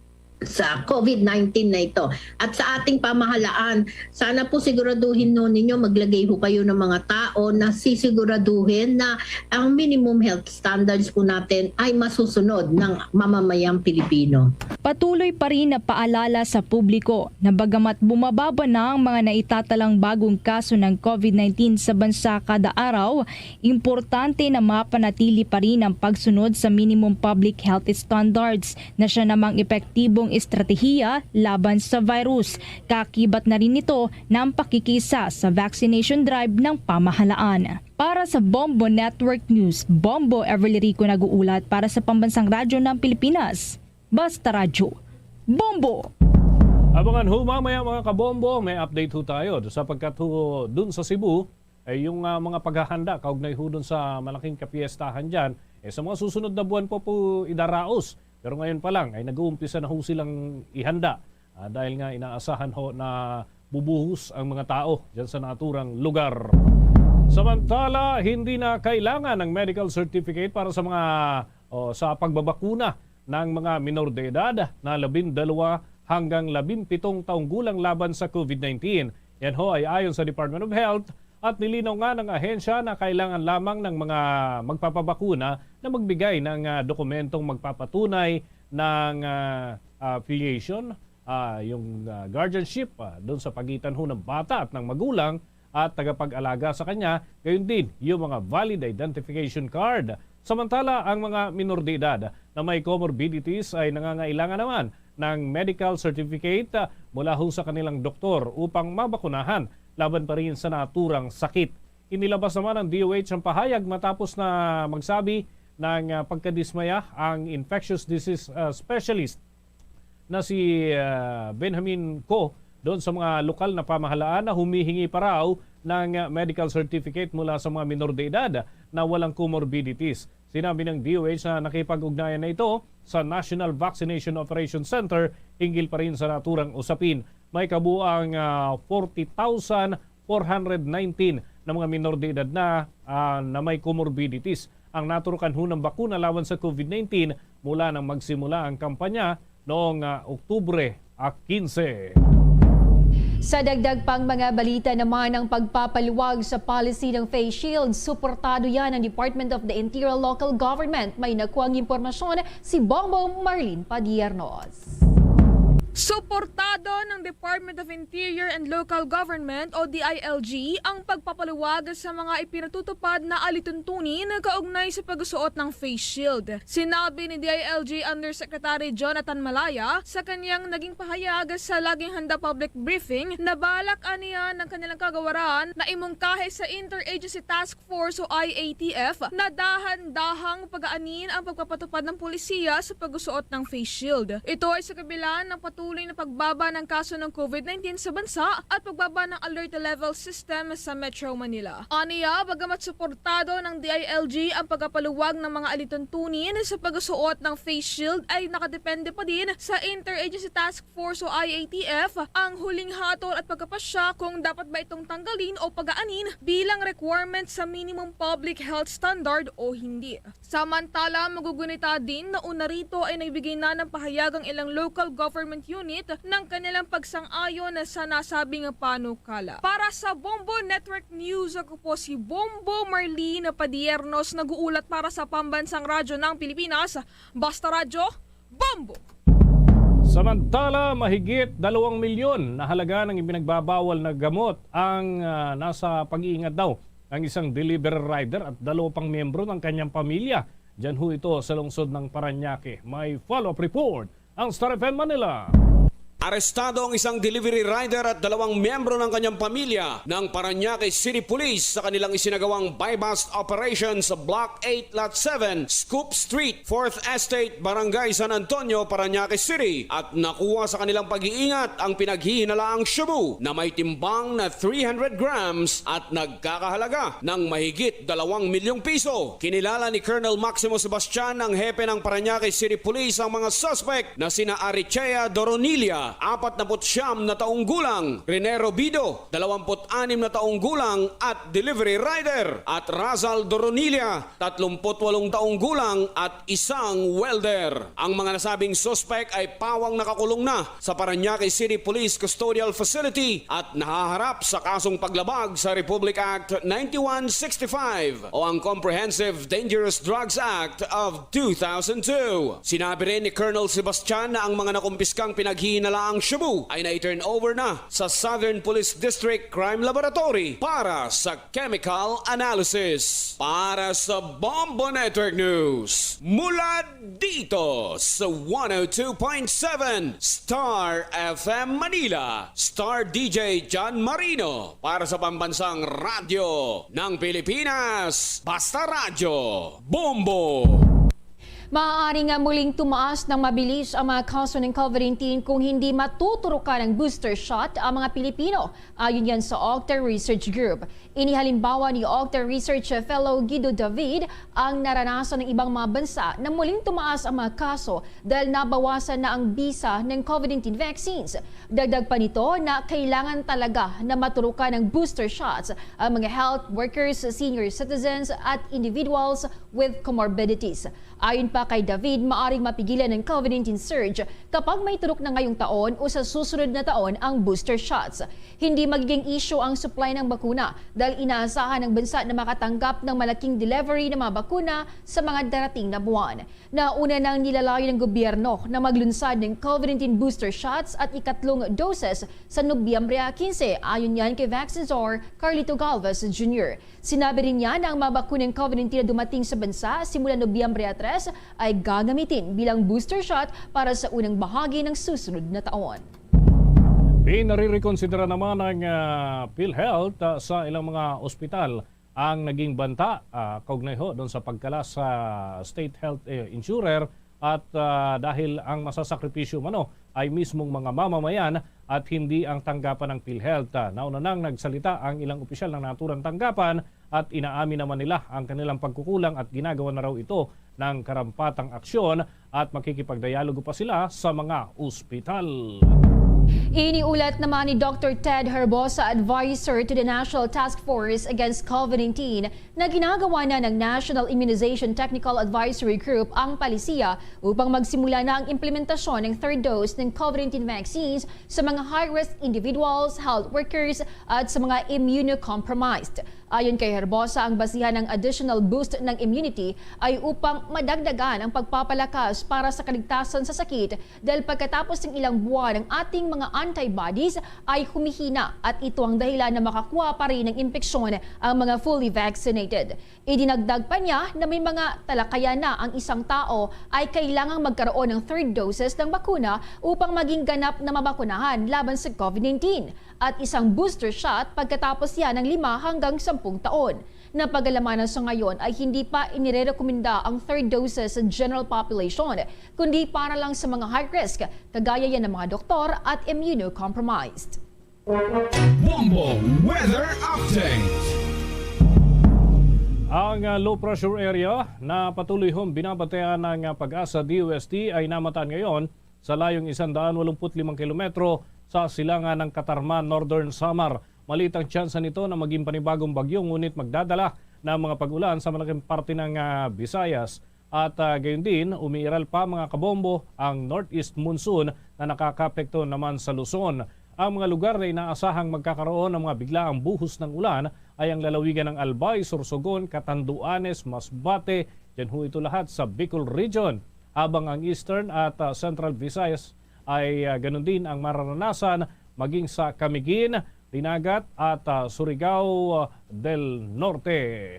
sa COVID nineteen na ito. At sa ating pamahalaan, sana po siguraduhin, no, ninyo, maglagay ho kayo ng mga tao na sisiguraduhin na ang minimum health standards po natin ay masusunod ng mamamayang Pilipino. Patuloy pa rin na paalala sa publiko na bagamat bumababa na ang mga naitatalang bagong kaso ng COVID nineteen sa bansa kada araw, importante na mapanatili pa rin ang pagsunod sa minimum public health standards na siya namang epektibong estratehiya laban sa virus. Kakibat na rin nito ng pakikisa sa vaccination drive ng pamahalaan. Para sa Bombo Network News, Bombo Everly Rico nag-uulat para sa Pambansang Radyo ng Pilipinas. Basta Radyo, Bombo! Abangan ho mamaya, mga kabombo, may update ho tayo. Sapagkat ho dun sa Cebu, eh, yung, ah, mga paghahanda kaugnay ho dun sa malaking kapiestahan dyan, eh, sa mga susunod na buwan po po idaraos. Pero ngayon pa lang ay nag-uumpisa na ho silang ihanda, ah, dahil nga inaasahan ho na bubuhos ang mga tao dyan sa naturang lugar. Samantala, hindi na kailangan ng medical certificate para sa mga, o, sa pagbabakuna ng mga minor de edad na labindalawa hanggang labimpitong taong gulang laban sa COVID nineteen. Yan ho ay ayon sa Department of Health, at nilinaw nga ng ahensya na kailangan lamang ng mga magpapabakuna na magbigay ng, ah, dokumentong magpapatunay ng, ah, affiliation, ah, yung, ah, guardianship, ah, doon sa pagitan ho ng bata at ng magulang at tagapag-alaga sa kanya, gayon din yung mga valid identification card. Samantala, ang mga minor de edad na may comorbidities ay nangangailangan naman ng medical certificate, ah, mula ho sa kanilang doktor upang mabakunahan laban pa rin sa naturang sakit. Inilabas naman ng D O H ang pahayag matapos na magsabi ng, ah, pagkadismaya ang infectious disease, ah, specialist na si, ah, Benjamin Co doon sa mga lokal na pamahalaan na humihingi pa raw ng, ah, medical certificate mula sa mga minor de edad na walang comorbidities. Sinabi ng D O H na nakipag-ugnayan na ito sa National Vaccination Operation Center hinggil pa rin sa naturang usapin. May kabuang, ah, forty thousand four hundred nineteen na mga minor de edad na, ah, na may comorbidities ang naturukan ho ng bakuna laban sa COVID nineteen mula nang magsimula ang kampanya noong, ah, Oktubre, ah, quince. Sa dagdag pang mga balita naman, ang pagpapaluwag sa policy ng face shield, suportado yan ng Department of the Interior Local Government. May nakuhang impormasyon si Bombo Marlene Padiernos. Suportado ng Department of Interior and Local Government o D I L G ang pagpapaluwag sa mga ipinatutupad na alituntunin kaugnay sa pagsuot ng face shield. Sinabi ni D I L G Undersecretary Jonathan Malaya sa kanyang naging pahayag sa Laging Handa Public Briefing na balak aniya ng kanilang kagawaran na imungkahi sa Interagency Task Force o I A T F na dahan-dahang pagaanin ang pagpapatupad ng pulisiya sa pagsuot ng face shield. Ito ay sa kabila ng patuloy patuloy na pagbaba ng kaso ng COVID nineteen sa bansa at pagbaba ng alert level system sa Metro Manila. Aniya, bagamat suportado ng D I L G ang pagkapaluwag ng mga alituntunin sa pagsuot ng face shield, ay nakadepende pa din sa Interagency Task Force o I A T F ang huling hatol at pagkapasya kung dapat ba itong tanggalin o pagaanin bilang requirement sa minimum public health standard o hindi. Samantala, magugunita din na una rito ay nagbigay na ng pahayag ang ilang local government unit ng kanilang pagsang-ayon sa nasabing panukala. Para sa Bombo Network News, ako po si Bombo Marlene Padiernos, nag-uulat para sa Pambansang Radyo ng Pilipinas, Basta Radyo, Bombo! Samantala, mahigit dalawang milyon na halaga ng ipinagbabawal na gamot ang, ah, nasa pag-iingat daw ng isang delivery rider at dalawa pang miyembro ng kanyang pamilya. Diyan ho ito sa lungsod ng Parañaque. May follow-up report ang Star F M Manila. Arestado ang isang delivery rider at dalawang miyembro ng kanyang pamilya ng Parañaque City Police sa kanilang isinagawang buy-bust operation sa Block eight, Lot seven, Scoop Street, Fourth Estate, Barangay San Antonio, Parañaque City, at nakuha sa kanilang pag-iingat ang pinaghihinalaang shabu na may timbang na three hundred grams at nagkakahalaga ng mahigit dalawang milyong piso. Kinilala ni Colonel Maximo Sebastian, ang hepe ng Parañaque City Police, ang mga suspect na sina Arichea Doronilla, apat na put siyam na taong gulang, Rene Robido, dalawampu't anim na taong gulang at delivery rider, at Razal Doronilla, tatlumpu't walong taong gulang at isang welder. Ang mga nasabing suspek ay pawang nakakulong na sa Parañaque City Police Custodial Facility at nahaharap sa kasong paglabag sa Republic Act ninety-one sixty-five o ang Comprehensive Dangerous Drugs Act of two thousand two. Sinabi rin ni Colonel Sebastian na ang mga nakumpiskang pinaghihinalaang shabu ay nai-turn over na sa Southern Police District Crime Laboratory para sa chemical analysis. Para sa Bombo Network News, mula dito sa one oh two point seven Star F M Manila, Star D J John Marino para sa Pambansang Radyo ng Pilipinas, Basta Radyo, Bombo! Maaari nga muling tumaas ng mabilis ang mga kaso ng COVID nineteen kung hindi matuturukan ng booster shot ang mga Pilipino, ayon yan sa Octa Research Group. Inihalimbawa ni Octa Research Fellow Guido David ang naranasan ng ibang mga bansa na muling tumaas ang mga kaso dahil nabawasan na ang bisa ng COVID nineteen vaccines. Dagdag pa nito na kailangan talaga na maturukan ng booster shots ang mga health workers, senior citizens, at individuals with comorbidities. Ayon pa kay David, maaring mapigilan ang COVID nineteen surge kapag may turok na ngayong taon o sa susunod na taon ang booster shots. Hindi magiging issue ang supply ng bakuna dahil inaasahan ng bansa na makatanggap ng malaking delivery ng mga bakuna sa mga darating na buwan. Nauna nang nilalayo ng gobyerno na maglunsad ng COVID nineteen booster shots at ikatlong doses sa Nobyembre quince, ayon yan kay Vaccine Czar Carlito Galvez Junior. Sinabi rin niya na ang mga bakunang COVID nineteen na dumating sa bansa simula Nobyembre tres ay gagamitin bilang booster shot para sa unang bahagi ng susunod na taon. Pinarirekonsidera naman ng, ah, PhilHealth, ah, sa ilang mga ospital ang naging banta, ah, kaugnay ho doon sa pagkalas sa state health, eh, insurer at, ah, dahil ang masasakripisyo umano ay mismong mga mamamayan at hindi ang tanggapan ng PhilHealth. Ah, nauna nang nagsalita ang ilang opisyal ng naturang tanggapan at inaamin naman nila ang kanilang pagkukulang at ginagawa na raw ito ng karampatang aksyon at makikipagdialogo pa sila sa mga ospital. Iniulat naman ni Doctor Ted Herbosa, advisor to the National Task Force Against COVID nineteen, na ginagawa na ng National Immunization Technical Advisory Group ang palisiya upang magsimula na ang implementasyon ng third dose ng COVID nineteen vaccines sa mga high-risk individuals, health workers, at sa mga immunocompromised. Ayon kay Herbosa, ang basihan ng additional boost ng immunity ay upang madagdagan ang pagpapalakas para sa kaligtasan sa sakit dahil pagkatapos ng ilang buwan, ang ating mga antibodies ay humihina at ito ang dahilan na makakuha pa rin ng impeksyon ang mga fully vaccinated. Idinagdag pa niya na may mga talakayan na ang isang tao ay kailangang magkaroon ng third doses ng bakuna upang maging ganap na mabakunahan laban sa COVID nineteen at isang booster shot pagkatapos yan ng lima hanggang sampung taon. Napag-alamanan sa ngayon ay hindi pa inirerekomenda ang third doses sa general population, kundi para lang sa mga high risk, kagaya yan ng mga doktor at immunocompromised. Bombo Weather Update. Ang ah, low pressure area na patuloy hong binabantayan ng ah, PAGASA DOST ay namatan ngayon sa layong isang daan walumput limang kilometro sa silangan ng Catarman, Northern Samar. Maliit ang tsansa nito na maging panibagong bagyo, ngunit magdadala ng mga pag-ulan sa malaking parte ng ah, Visayas. At ah, gayon din, umiiral pa, mga kabombo, ang northeast monsoon na nakakaapekto naman sa Luzon. Ang mga lugar na inaasahang magkakaroon ng mga biglaang buhos ng ulan ay ang lalawigan ng Albay, Sorsogon, Catanduanes, Masbate, dyan ho ito lahat sa Bicol Region. Habang ang Eastern at ah, Central Visayas ay ah, ganun din ang mararanasan, maging sa Camiguin, Dinagat at ah, Surigao del Norte.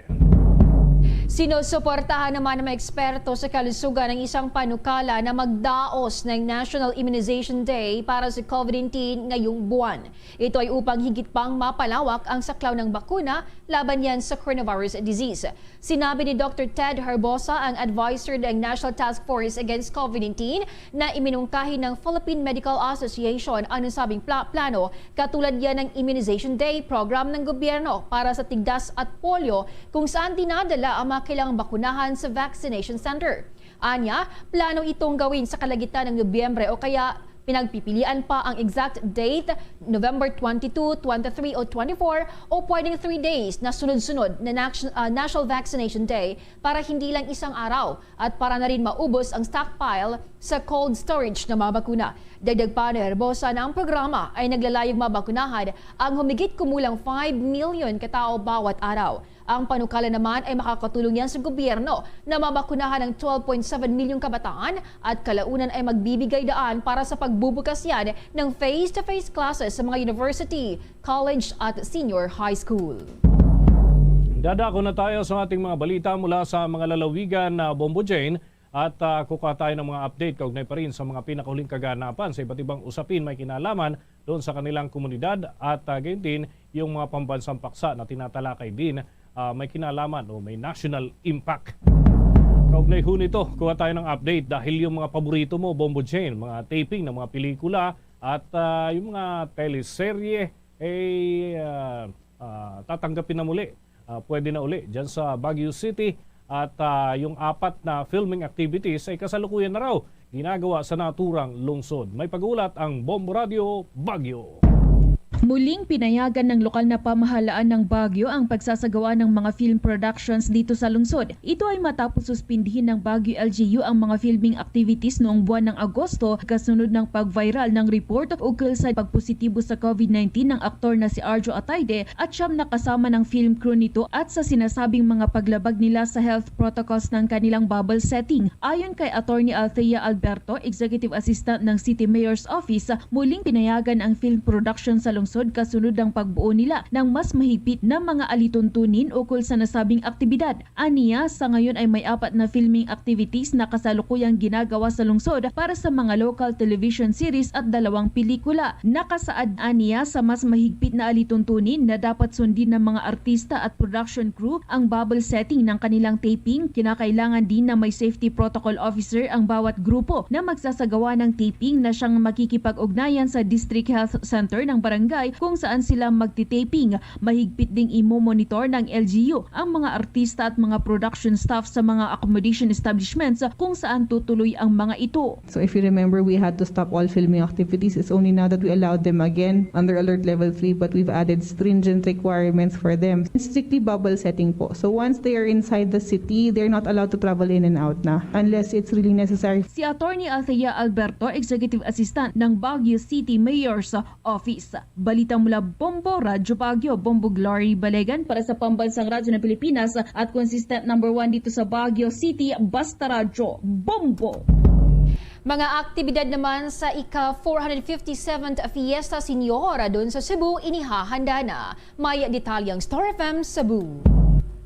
Sinusuportahan naman ng mga eksperto sa kalusugan ang isang panukala na magdaos ng National Immunization Day para sa COVID nineteen ngayong buwan. Ito ay upang higit pang mapalawak ang saklaw ng bakuna laban yan sa coronavirus disease. Sinabi ni Doctor Ted Herbosa, ang advisor ng National Task Force Against COVID nineteen, na iminungkahi ng Philippine Medical Association ang nasabing pla- plano, katulad yan ng Immunization Day program ng gobyerno para sa tigdas at polio, kung saan dinadala ang mga kailangang bakunahan sa vaccination center. Anya, plano itong gawin sa kalangitan ng Nobyembre o kaya pinagpipilian pa ang exact date, November twenty-two, twenty-three o twenty-four, o pwedeng three days na sunod-sunod na nation- ah, National Vaccination Day para hindi lang isang araw at para na rin maubos ang stockpile sa cold storage ng mga bakuna. Dagdag pa ni Herbosa na ang programa ay naglalayong mabakunahan ang humigit kumulang five million katao bawat araw. Ang panukala naman ay makakatulong yan sa gobyerno na mabakunahan ang twelve point seven milyong kabataan at kalaunan ay magbibigay daan para sa pagbubukas yan ng face-to-face classes sa mga university, college at senior high school. Dadako na tayo sa ating mga balita mula sa mga lalawigan na Bombo Jane at ah, kukuha tayo ng mga update kaugnay pa rin sa mga pinakahuling kaganapan sa iba't ibang usapin may kinalaman doon sa kanilang komunidad at ah, gayon din yung mga pambansang paksa na tinatalakay din ah, may kinalaman o may national impact. Kaugnay ho nito, kuha tayo ng update dahil yung mga paborito mo, Bombo Jane, mga taping ng mga pelikula at ah, yung mga teleserye, eh, ah, ah, tatanggapin na muli. Ah, pwede na uli dyan sa Baguio City. At ah, yung apat na filming activities ay kasalukuyan na raw ginagawa sa naturang lungsod. May pag-ulat ang Bombo Radio Baguio. Muling pinayagan ng lokal na pamahalaan ng Baguio ang pagsasagawa ng mga film productions dito sa lungsod. Ito ay matapos suspindihin ng Baguio L G U ang mga filming activities noong buwan ng Agosto kasunod ng pag-viral ng report ukol sa pagpositibo sa COVID nineteen ng aktor na si Arjo Ataide at siyam na kasama ng film crew nito at sa sinasabing mga paglabag nila sa health protocols ng kanilang bubble setting. Ayon kay Attorney Althea Alberto, Executive Assistant ng City Mayor's Office, muling pinayagan ang film production sa lungsod kasunod ng pagbuo nila ng mas mahigpit na mga alituntunin ukol sa nasabing aktibidad. Aniya, sa ngayon ay may apat na filming activities na kasalukuyang ginagawa sa lungsod para sa mga local television series at dalawang pelikula. Nakasaad aniya sa mas mahigpit na alituntunin na dapat sundin ng mga artista at production crew ang bubble setting ng kanilang taping. Kinakailangan din na may safety protocol officer ang bawat grupo na magsasagawa ng taping na siyang makikipag-ugnayan sa District Health Center ng barangay kung saan sila magtitaping. Mahigpit ding imo-monitor ng L G U ang mga artista at mga production staff sa mga accommodation establishments kung saan tutuloy ang mga ito. So if you remember, we had to stop all filming activities. It's only now that we allowed them again under Alert Level three, but we've added stringent requirements for them. It's strictly bubble setting po. So once they are inside the city, they're not allowed to travel in and out na unless it's really necessary. Si Attorney Althea Alberto, Executive Assistant ng Baguio City Mayor's Office. Balita mula Bombo, Radyo Baguio, Bombo Glory Balegan para sa Pambansang Radyo ng Pilipinas at consistent number one dito sa Baguio City, Basta Radyo, Bombo! Mga aktibidad naman sa ika four hundred fifty-seventh Fiesta Señora doon sa Cebu, inihahanda na. May detalyang Star F M Cebu.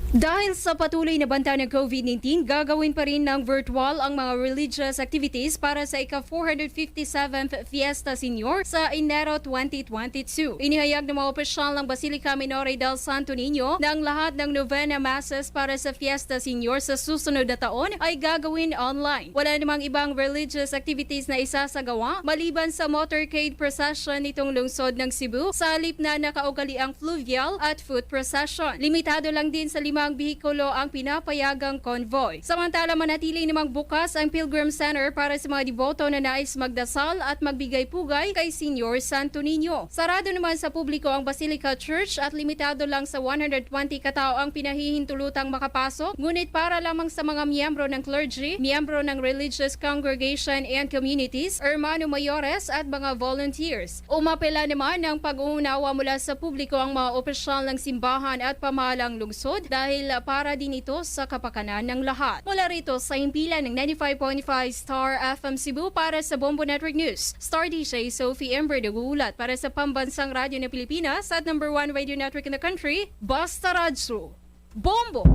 Dahil sa patuloy na banta ng COVID nineteen, gagawin pa rin ng virtual ang mga religious activities para sa ika four hundred fifty-seventh Fiesta Senior sa Enero twenty twenty-two. Inihayag ng mga opisyal ng Basilica Minore del Santo Niño na ang lahat ng novena masses para sa Fiesta Senior sa susunod na taon ay gagawin online. Wala namang ibang religious activities na isasagawa maliban sa motorcade procession nitong lungsod ng Cebu, sa halip na nakaugaliang fluvial at foot procession. Limitado lang din sa lima ang behikulo ang pinapayagang convoy. Samantala, manatili namang bukas ang Pilgrim Center para sa mga deboto na nais magdasal at magbigay pugay kay Señor Santo Niño. Sarado naman sa publiko ang Basilica Church at limitado lang sa one hundred twenty katao ang pinahihintulutang makapasok, ngunit para lamang sa mga miyembro ng clergy, miyembro ng religious congregation and communities, hermano mayores at mga volunteers. Umapela naman ng pag-uunawa mula sa publiko ang mga opisyal ng simbahan at pamahalang lungsod dahil para din ito sa kapakanan ng lahat. Mula rito sa himpilan ng ninety-five point five Star F M Cebu, para sa Bombo Network News, Star D J Sophie Ember nag-uulat para sa Pambansang Radyo ng Pilipinas at number one radio network in the country, Basta Radyo. Bombo!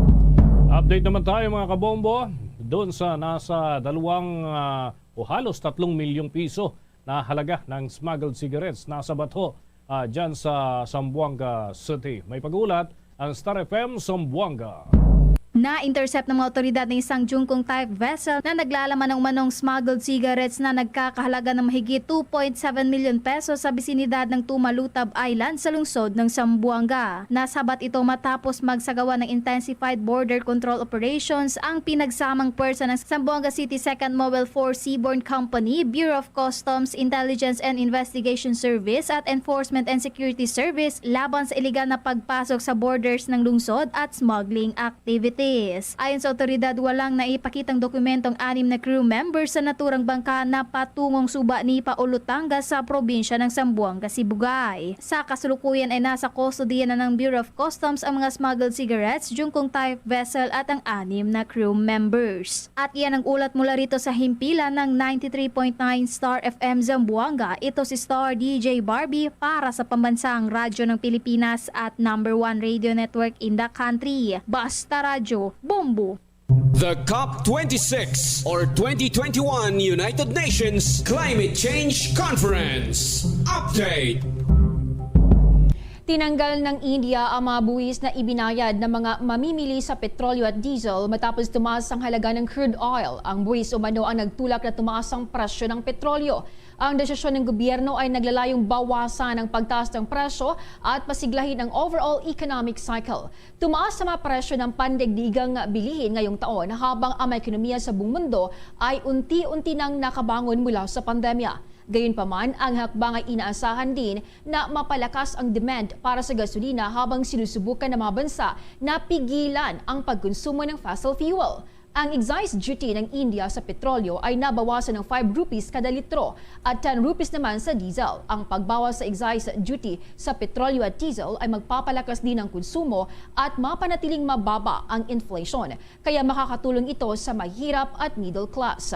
Update naman tayo, mga kabombo, doon sa nasa dalawang, ah, o halos tatlong milyong piso na halaga ng smuggled cigarettes na sa bato, ah, dyan sa Zamboanga City. May pag-ulat ang Star F M Zamboanga. Na-intercept ng mga otoridad ng isang Jungkong type vessel na naglalaman ng umanong smuggled cigarettes na nagkakahalaga ng mahigit two point seven million pesos sa bisinidad ng Tumalutab Island sa lungsod ng Zamboanga. Nasabat ito matapos magsagawa ng intensified border control operations ang pinagsamang pwersa ng Zamboanga City Second Mobile Force Seaborne Company, Bureau of Customs, Intelligence and Investigation Service at Enforcement and Security Service laban sa iligal na pagpasok sa borders ng lungsod at smuggling activities. Ayon sa otoridad, walang naipakitang dokumento ang anim na crew members sa naturang bangka na patungong suba ni Paolo Tanga sa probinsya ng Zamboanga Sibugay. Sa kasalukuyan ay nasa kustodiya na ng Bureau of Customs ang mga smuggled cigarettes, Jungkong type vessel at ang anim na crew members. At iyan ang ulat mula rito sa himpilan ng ninety-three point nine Star F M Zamboanga. Ito si Star D J Barbie para sa Pambansang Radyo ng Pilipinas at number one radio network in the country. Basta Radyo, Bombo! The COP twenty-six or twenty twenty-one United Nations Climate Change Conference. Update. Tinanggal ng India ang mga buwis na ibinayad ng mga mamimili sa petrolyo at diesel matapos tumaas ang halaga ng crude oil. Ang buwis umano ang nagtulak na tumaas ang presyo ng petrolyo. Ang desisyon ng gobyerno ay naglalayong bawasan ang pagtaas ng presyo at pasiglahin ang overall economic cycle. Tumaas sa mga presyo ng pandaigdigang bilihin ngayong taon, habang ang mga ekonomiya sa buong mundo ay unti-unti nang nakabangon mula sa pandemya. Gayunpaman, ang hakbang ay inaasahan din na mapalakas ang demand para sa gasolina, habang sinusubukan ng mga bansa na pigilan ang pagkonsumo ng fossil fuel. Ang excise duty ng India sa petrolyo ay nabawasan ng five rupees kada litro at ten rupees naman sa diesel. Ang pagbawas sa excise duty sa petrolyo at diesel ay magpapalakas din ng konsumo at mapanatiling mababa ang inflation, kaya makakatulong ito sa mahirap at middle class.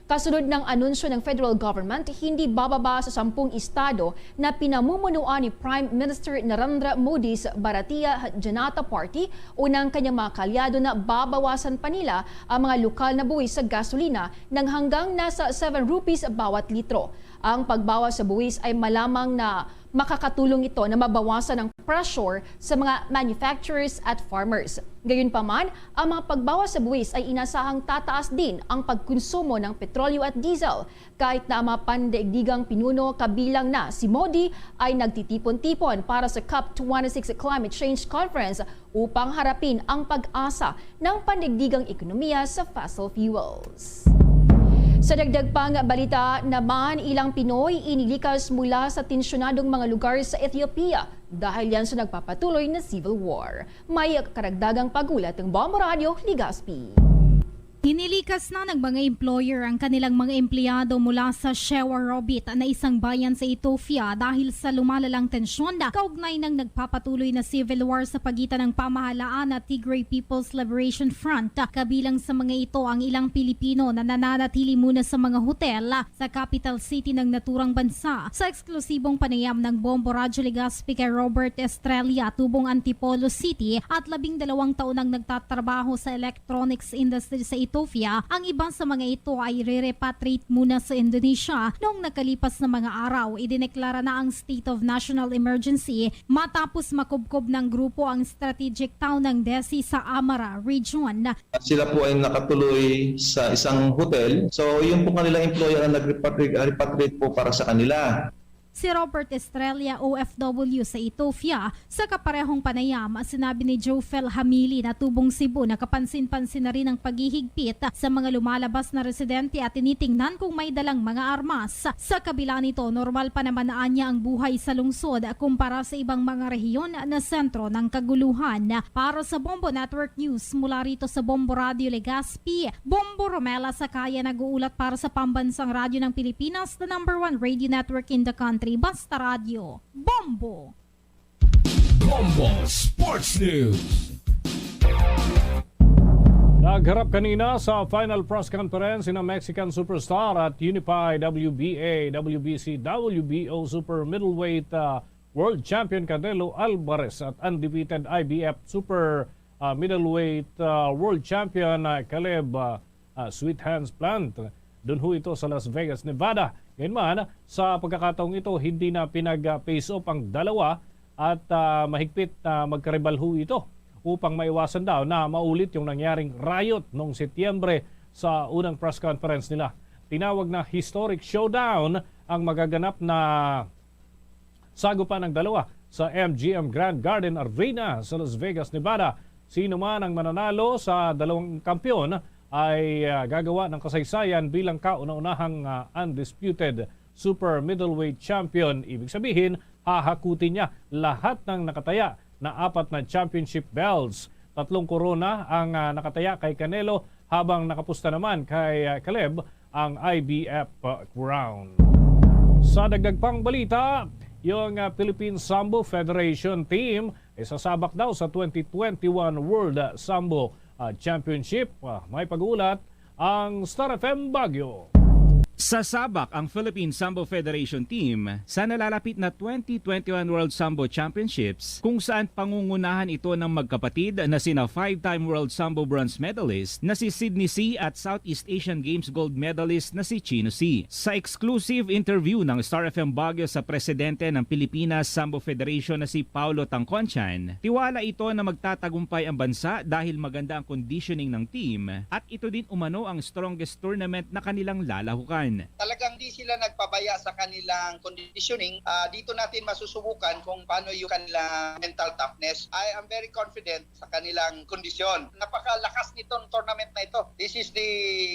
Kasunod ng anunsyo ng federal government, hindi bababa sa sampung estado na pinamumunuan ni Prime Minister Narendra Modi's Bharatiya Janata Party o ng kanyang mga kaalyado na babawasan pa nila ang mga lokal na buwis sa gasolina nang hanggang nasa seven rupees bawat litro. Ang pagbawas sa buwis ay malamang na makakatulong ito na mabawasan ang pressure sa mga manufacturers at farmers. Gayunpaman, ang mga pagbawas sa buwis ay inasahang tataas din ang pagkonsumo ng petrolyo at diesel, kahit na ang mga pandaigdigang pinuno, kabilang na si Modi, ay nagtitipon-tipon para sa COP twenty-six Climate Change Conference upang harapin ang pag-asa ng pandaigdigang ekonomiya sa fossil fuels. Sa dagdag pang balita naman, ilang Pinoy inilikas mula sa tensyonadong mga lugar sa Ethiopia dahil yan sa nagpapatuloy na civil war. May karagdagang pag-ulat ng Bombo Radyo Legazpi. Inilikas na ng mga employer ang kanilang mga empleyado mula sa Shewa Robit na isang bayan sa Ethiopia dahil sa lumalalang tensyon kaugnay ng nagpapatuloy na civil war sa pagitan ng pamahalaan at Tigray People's Liberation Front. Kabilang sa mga ito ang ilang Pilipino na nananatili muna sa mga hotel sa capital city ng naturang bansa. Sa eksklusibong panayam ng Bombo Radyo Legazpi kay Robert Estrella, tubong Antipolo City at labing dalawang taon ang nagtatrabaho sa electronics industry sa Ethiopia. Ang iba sa mga ito ay re-repatriate muna sa Indonesia noong nakalipas na mga araw. Idineklara na ang state of national emergency matapos makubkob ng grupo ang strategic town ng Dessie sa Amara Region. Sila po ay nakatuloy sa isang hotel. So, yun po kanilang employer ang nag-repatriate, repatriate po para sa kanila. Si Robert Estrella, O F W sa Ethiopia, sa kaparehong panayam, sinabi ni Jofel Hamili na tubong Cebu na kapansin-pansin na rin ang paghihigpit sa mga lumalabas na residente at tinitingnan kung may dalang mga armas. Sa kabila nito, normal pa naman anya ang buhay sa lungsod kumpara sa ibang mga rehiyon na sentro ng kaguluhan. Para sa Bombo Network News, mula rito sa Bombo Radio Legazpi, Bombo Romela Sakaya nag-uulat para sa Pambansang Radyo ng Pilipinas, the number one radio network in the country. Basta Radyo, Bombo! Bombo Sports News. Nagharap kanina sa final press conference sina Mexican superstar at unified W B A, W B C, W B O super middleweight, ah, world champion Canelo Alvarez at undefeated I B F super, ah, middleweight, ah, world champion, ah, Caleb, ah, ah, Sweet Hands Plant. Dun ho ito sa Las Vegas, Nevada. Gayunman, sa pagkakataong ito, hindi na pinag-face off ang dalawa at, ah, mahigpit na magkaribal ho ito upang maiwasan daw na maulit yung nangyaring riot noong Setyembre sa unang press conference nila. Tinawag na historic showdown ang magaganap na sagupan ang dalawa sa M G M Grand Garden Arena sa Las Vegas, Nevada. Sino man ang mananalo sa dalawang kampiyon ay, ah, gagawa ng kasaysayan bilang kauna-unahang, ah, undisputed super middleweight champion. Ibig sabihin, hahakutin niya lahat ng nakataya na apat na championship belts. Tatlong korona ang, ah, nakataya kay Canelo, habang nakapusta naman kay, ah, Caleb ang I B F crown. Sa dagdag pang balita, yung, ah, Philippine Sambo Federation team ay sasabak daw sa twenty twenty-one World Sambo, ah, Championship. Ah, may pag-ulat ang Star F M Baguio. Sasabak ang Philippine Sambo Federation Team sa nalalapit na twenty twenty-one World Sambo Championships, kung saan pangungunahan ito ng magkapatid na sina five-time World Sambo Bronze Medalist na si Sydney Sy at Southeast Asian Games Gold Medalist na si Chino Sy. Sa exclusive interview ng Star F M Baguio sa presidente ng Pilipinas Sambo Federation na si Paulo Tangconchan, tiwala ito na magtatagumpay ang bansa dahil maganda ang conditioning ng team at ito din umano ang strongest tournament na kanilang lalahukan. Talagang di sila nagpabaya sa kanilang conditioning. Ah, dito natin masusubukan kung paano yung kanilang mental toughness. I am very confident sa kanilang kondisyon. Napakalakas nitong tournament na ito. This is the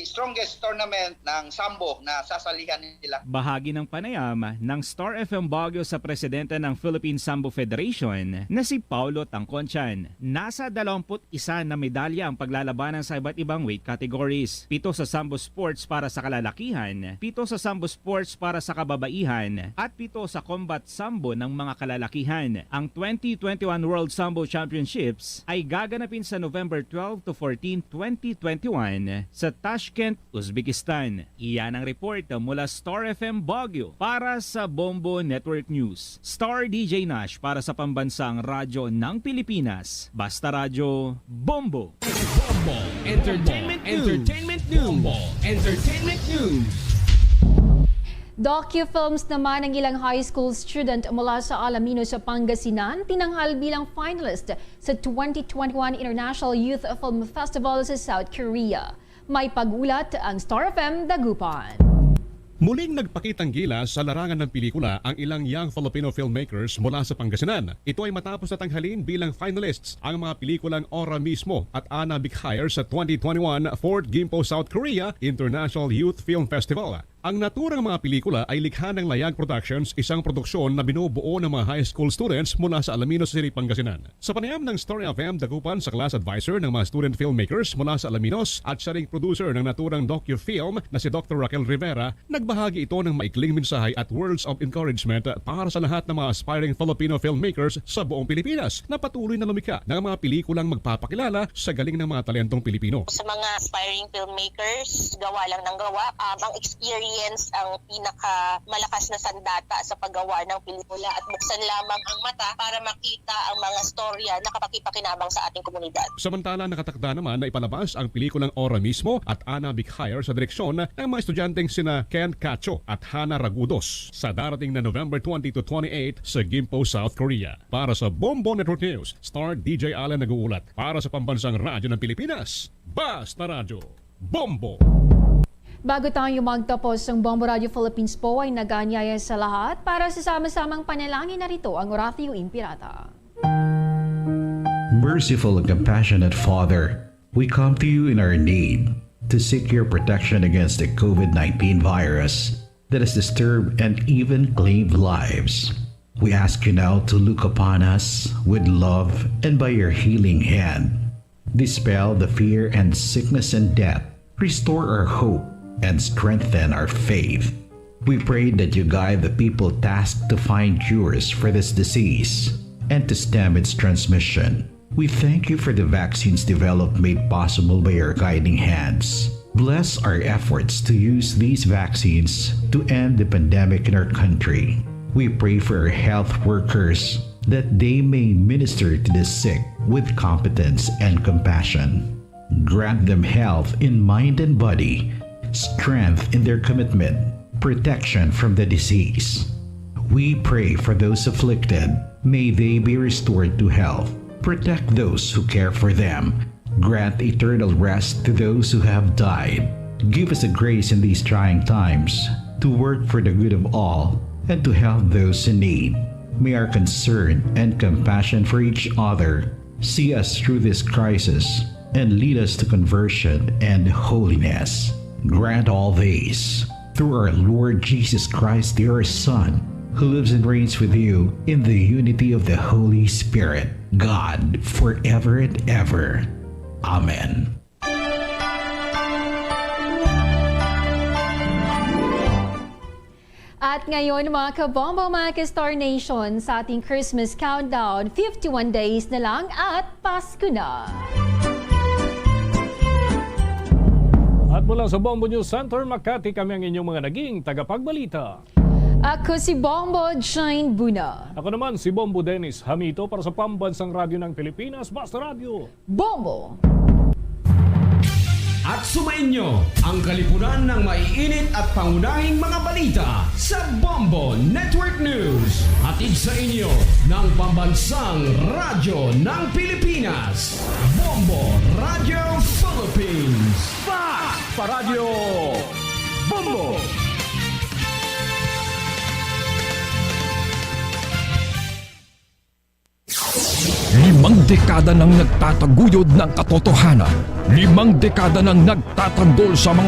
strongest tournament ng sambo na sasalihan nila. Bahagi ng panayam ng Star F M Baguio sa presidente ng Philippine Sambo Federation na si Paulo Tangconchan. Nasa dalawampu't isa na medalya ang paglalabanan sa iba't ibang weight categories. Pito sa sambo sports para sa kalalakihan, pito sa sambo sports para sa kababaihan, at pito sa combat sambo ng mga kalalakihan. Ang twenty twenty-one World Sambo Championships ay gaganapin sa November twelve to fourteen, twenty twenty-one sa Tashkent, Uzbekistan. Iyan ang report mula Star F M Baguio. Para sa Bombo Network News, Star D J Nash para sa Pambansang Radyo ng Pilipinas. Basta Radyo, Bombo! Bombo Entertainment News. Entertainment News. Bombo Entertainment News. Docu-films naman ang ilang high school student mula sa Alaminos, Pangasinan, tinanghal bilang finalist sa twenty twenty-one International Youth Film Festival sa South Korea. May pag-ulat ang Star F M Dagupan. Muling nagpakitang gilas sa larangan ng pelikula ang ilang young Filipino filmmakers mula sa Pangasinan. Ito ay matapos na tanghalin bilang finalists ang mga pelikulang Ora Mismo at Ana Bikhair sa twenty twenty-one Fort Gimpo, South Korea International Youth Film Festival. Ang naturang mga pelikula ay likha ng Layag Productions, isang produksyon na binubuo ng mga high school students mula sa Alaminos City, Pangasinan. Sa panayam ng Story F M Dagupan sa class advisor ng mga student filmmakers mula sa Alaminos at siya ring producer ng naturang docu-film na si Doctor Raquel Rivera, nagbahagi ito ng maikling mensahe at words of encouragement para sa lahat ng mga aspiring Filipino filmmakers sa buong Pilipinas na patuloy na lumikha ng mga pelikulang magpapakilala sa galing ng mga talentong Pilipino. Sa mga aspiring filmmakers, gawa lang ng gawa. Um, ang experience ang pinakamalakas na sandata sa paggawa ng pelikula at buksan lamang ang mata para makita ang mga storya na kapakipakinabang sa ating komunidad. Samantala, nakatakda naman na ipalabas ang pelikulang Ora Mismo at Ana Big Hire sa direksyon ng mga estudyanteng sina Ken Cacho at Hannah Ragudos sa darating na November twenty to twenty-eight sa Gimpo, South Korea. Para sa Bombo Network News, Star D J Allen nag-uulat. Para sa Pambansang Radyo ng Pilipinas, Basta Radyo, Bombo! Bago tayo magtapos, ang Bombo Radio Philippines po ay nag-aanyaya sa lahat para sa sama-samang panalangin. Narito ang Oratio Impirata. Merciful and compassionate Father, we come to you in our need to seek your protection against the COVID nineteen virus that has disturbed and even claimed lives. We ask you now to look upon us with love and by your healing hand, dispel the fear and sickness and death, restore our hope, and strengthen our faith. We pray that you guide the people tasked to find cures for this disease and to stem its transmission. We thank you for the vaccines developed made possible by your guiding hands. Bless our efforts to use these vaccines to end the pandemic in our country. We pray for our health workers that they may minister to the sick with competence and compassion. Grant them health in mind and body, strength in their commitment, protection from the disease. We pray for those afflicted. May they be restored to health. Protect those who care for them. Grant eternal rest to those who have died. Give us the grace in these trying times to work for the good of all and to help those in need. May our concern and compassion for each other see us through this crisis and lead us to conversion and holiness. Grant all this through our Lord Jesus Christ, your Son, who lives and reigns with you in the unity of the Holy Spirit, God, forever and ever. Amen. At ngayon, mga kabombo, mga ka-Star Nation, sa ating Christmas countdown, fifty-one days na lang at Pasko na. At mula sa Bombo News Center, Makati, kami ang inyong mga naging tagapagbalita. Ako si Bombo Jane Buna. Ako naman si Bombo Dennis Hamito para sa Pambansang Radyo ng Pilipinas, Basta Radyo. Bombo! At sumainyo ang kalipunan ng maiinit at pangunahing mga balita sa Bombo Network News. Hatid sa inyo ng Pambansang Radyo ng Pilipinas, Bombo Radio Philippines. Fast pa Radyo Bombo! Limang dekada nang nagtataguyod ng katotohanan. Limang dekada nang nagtatanggol sa mga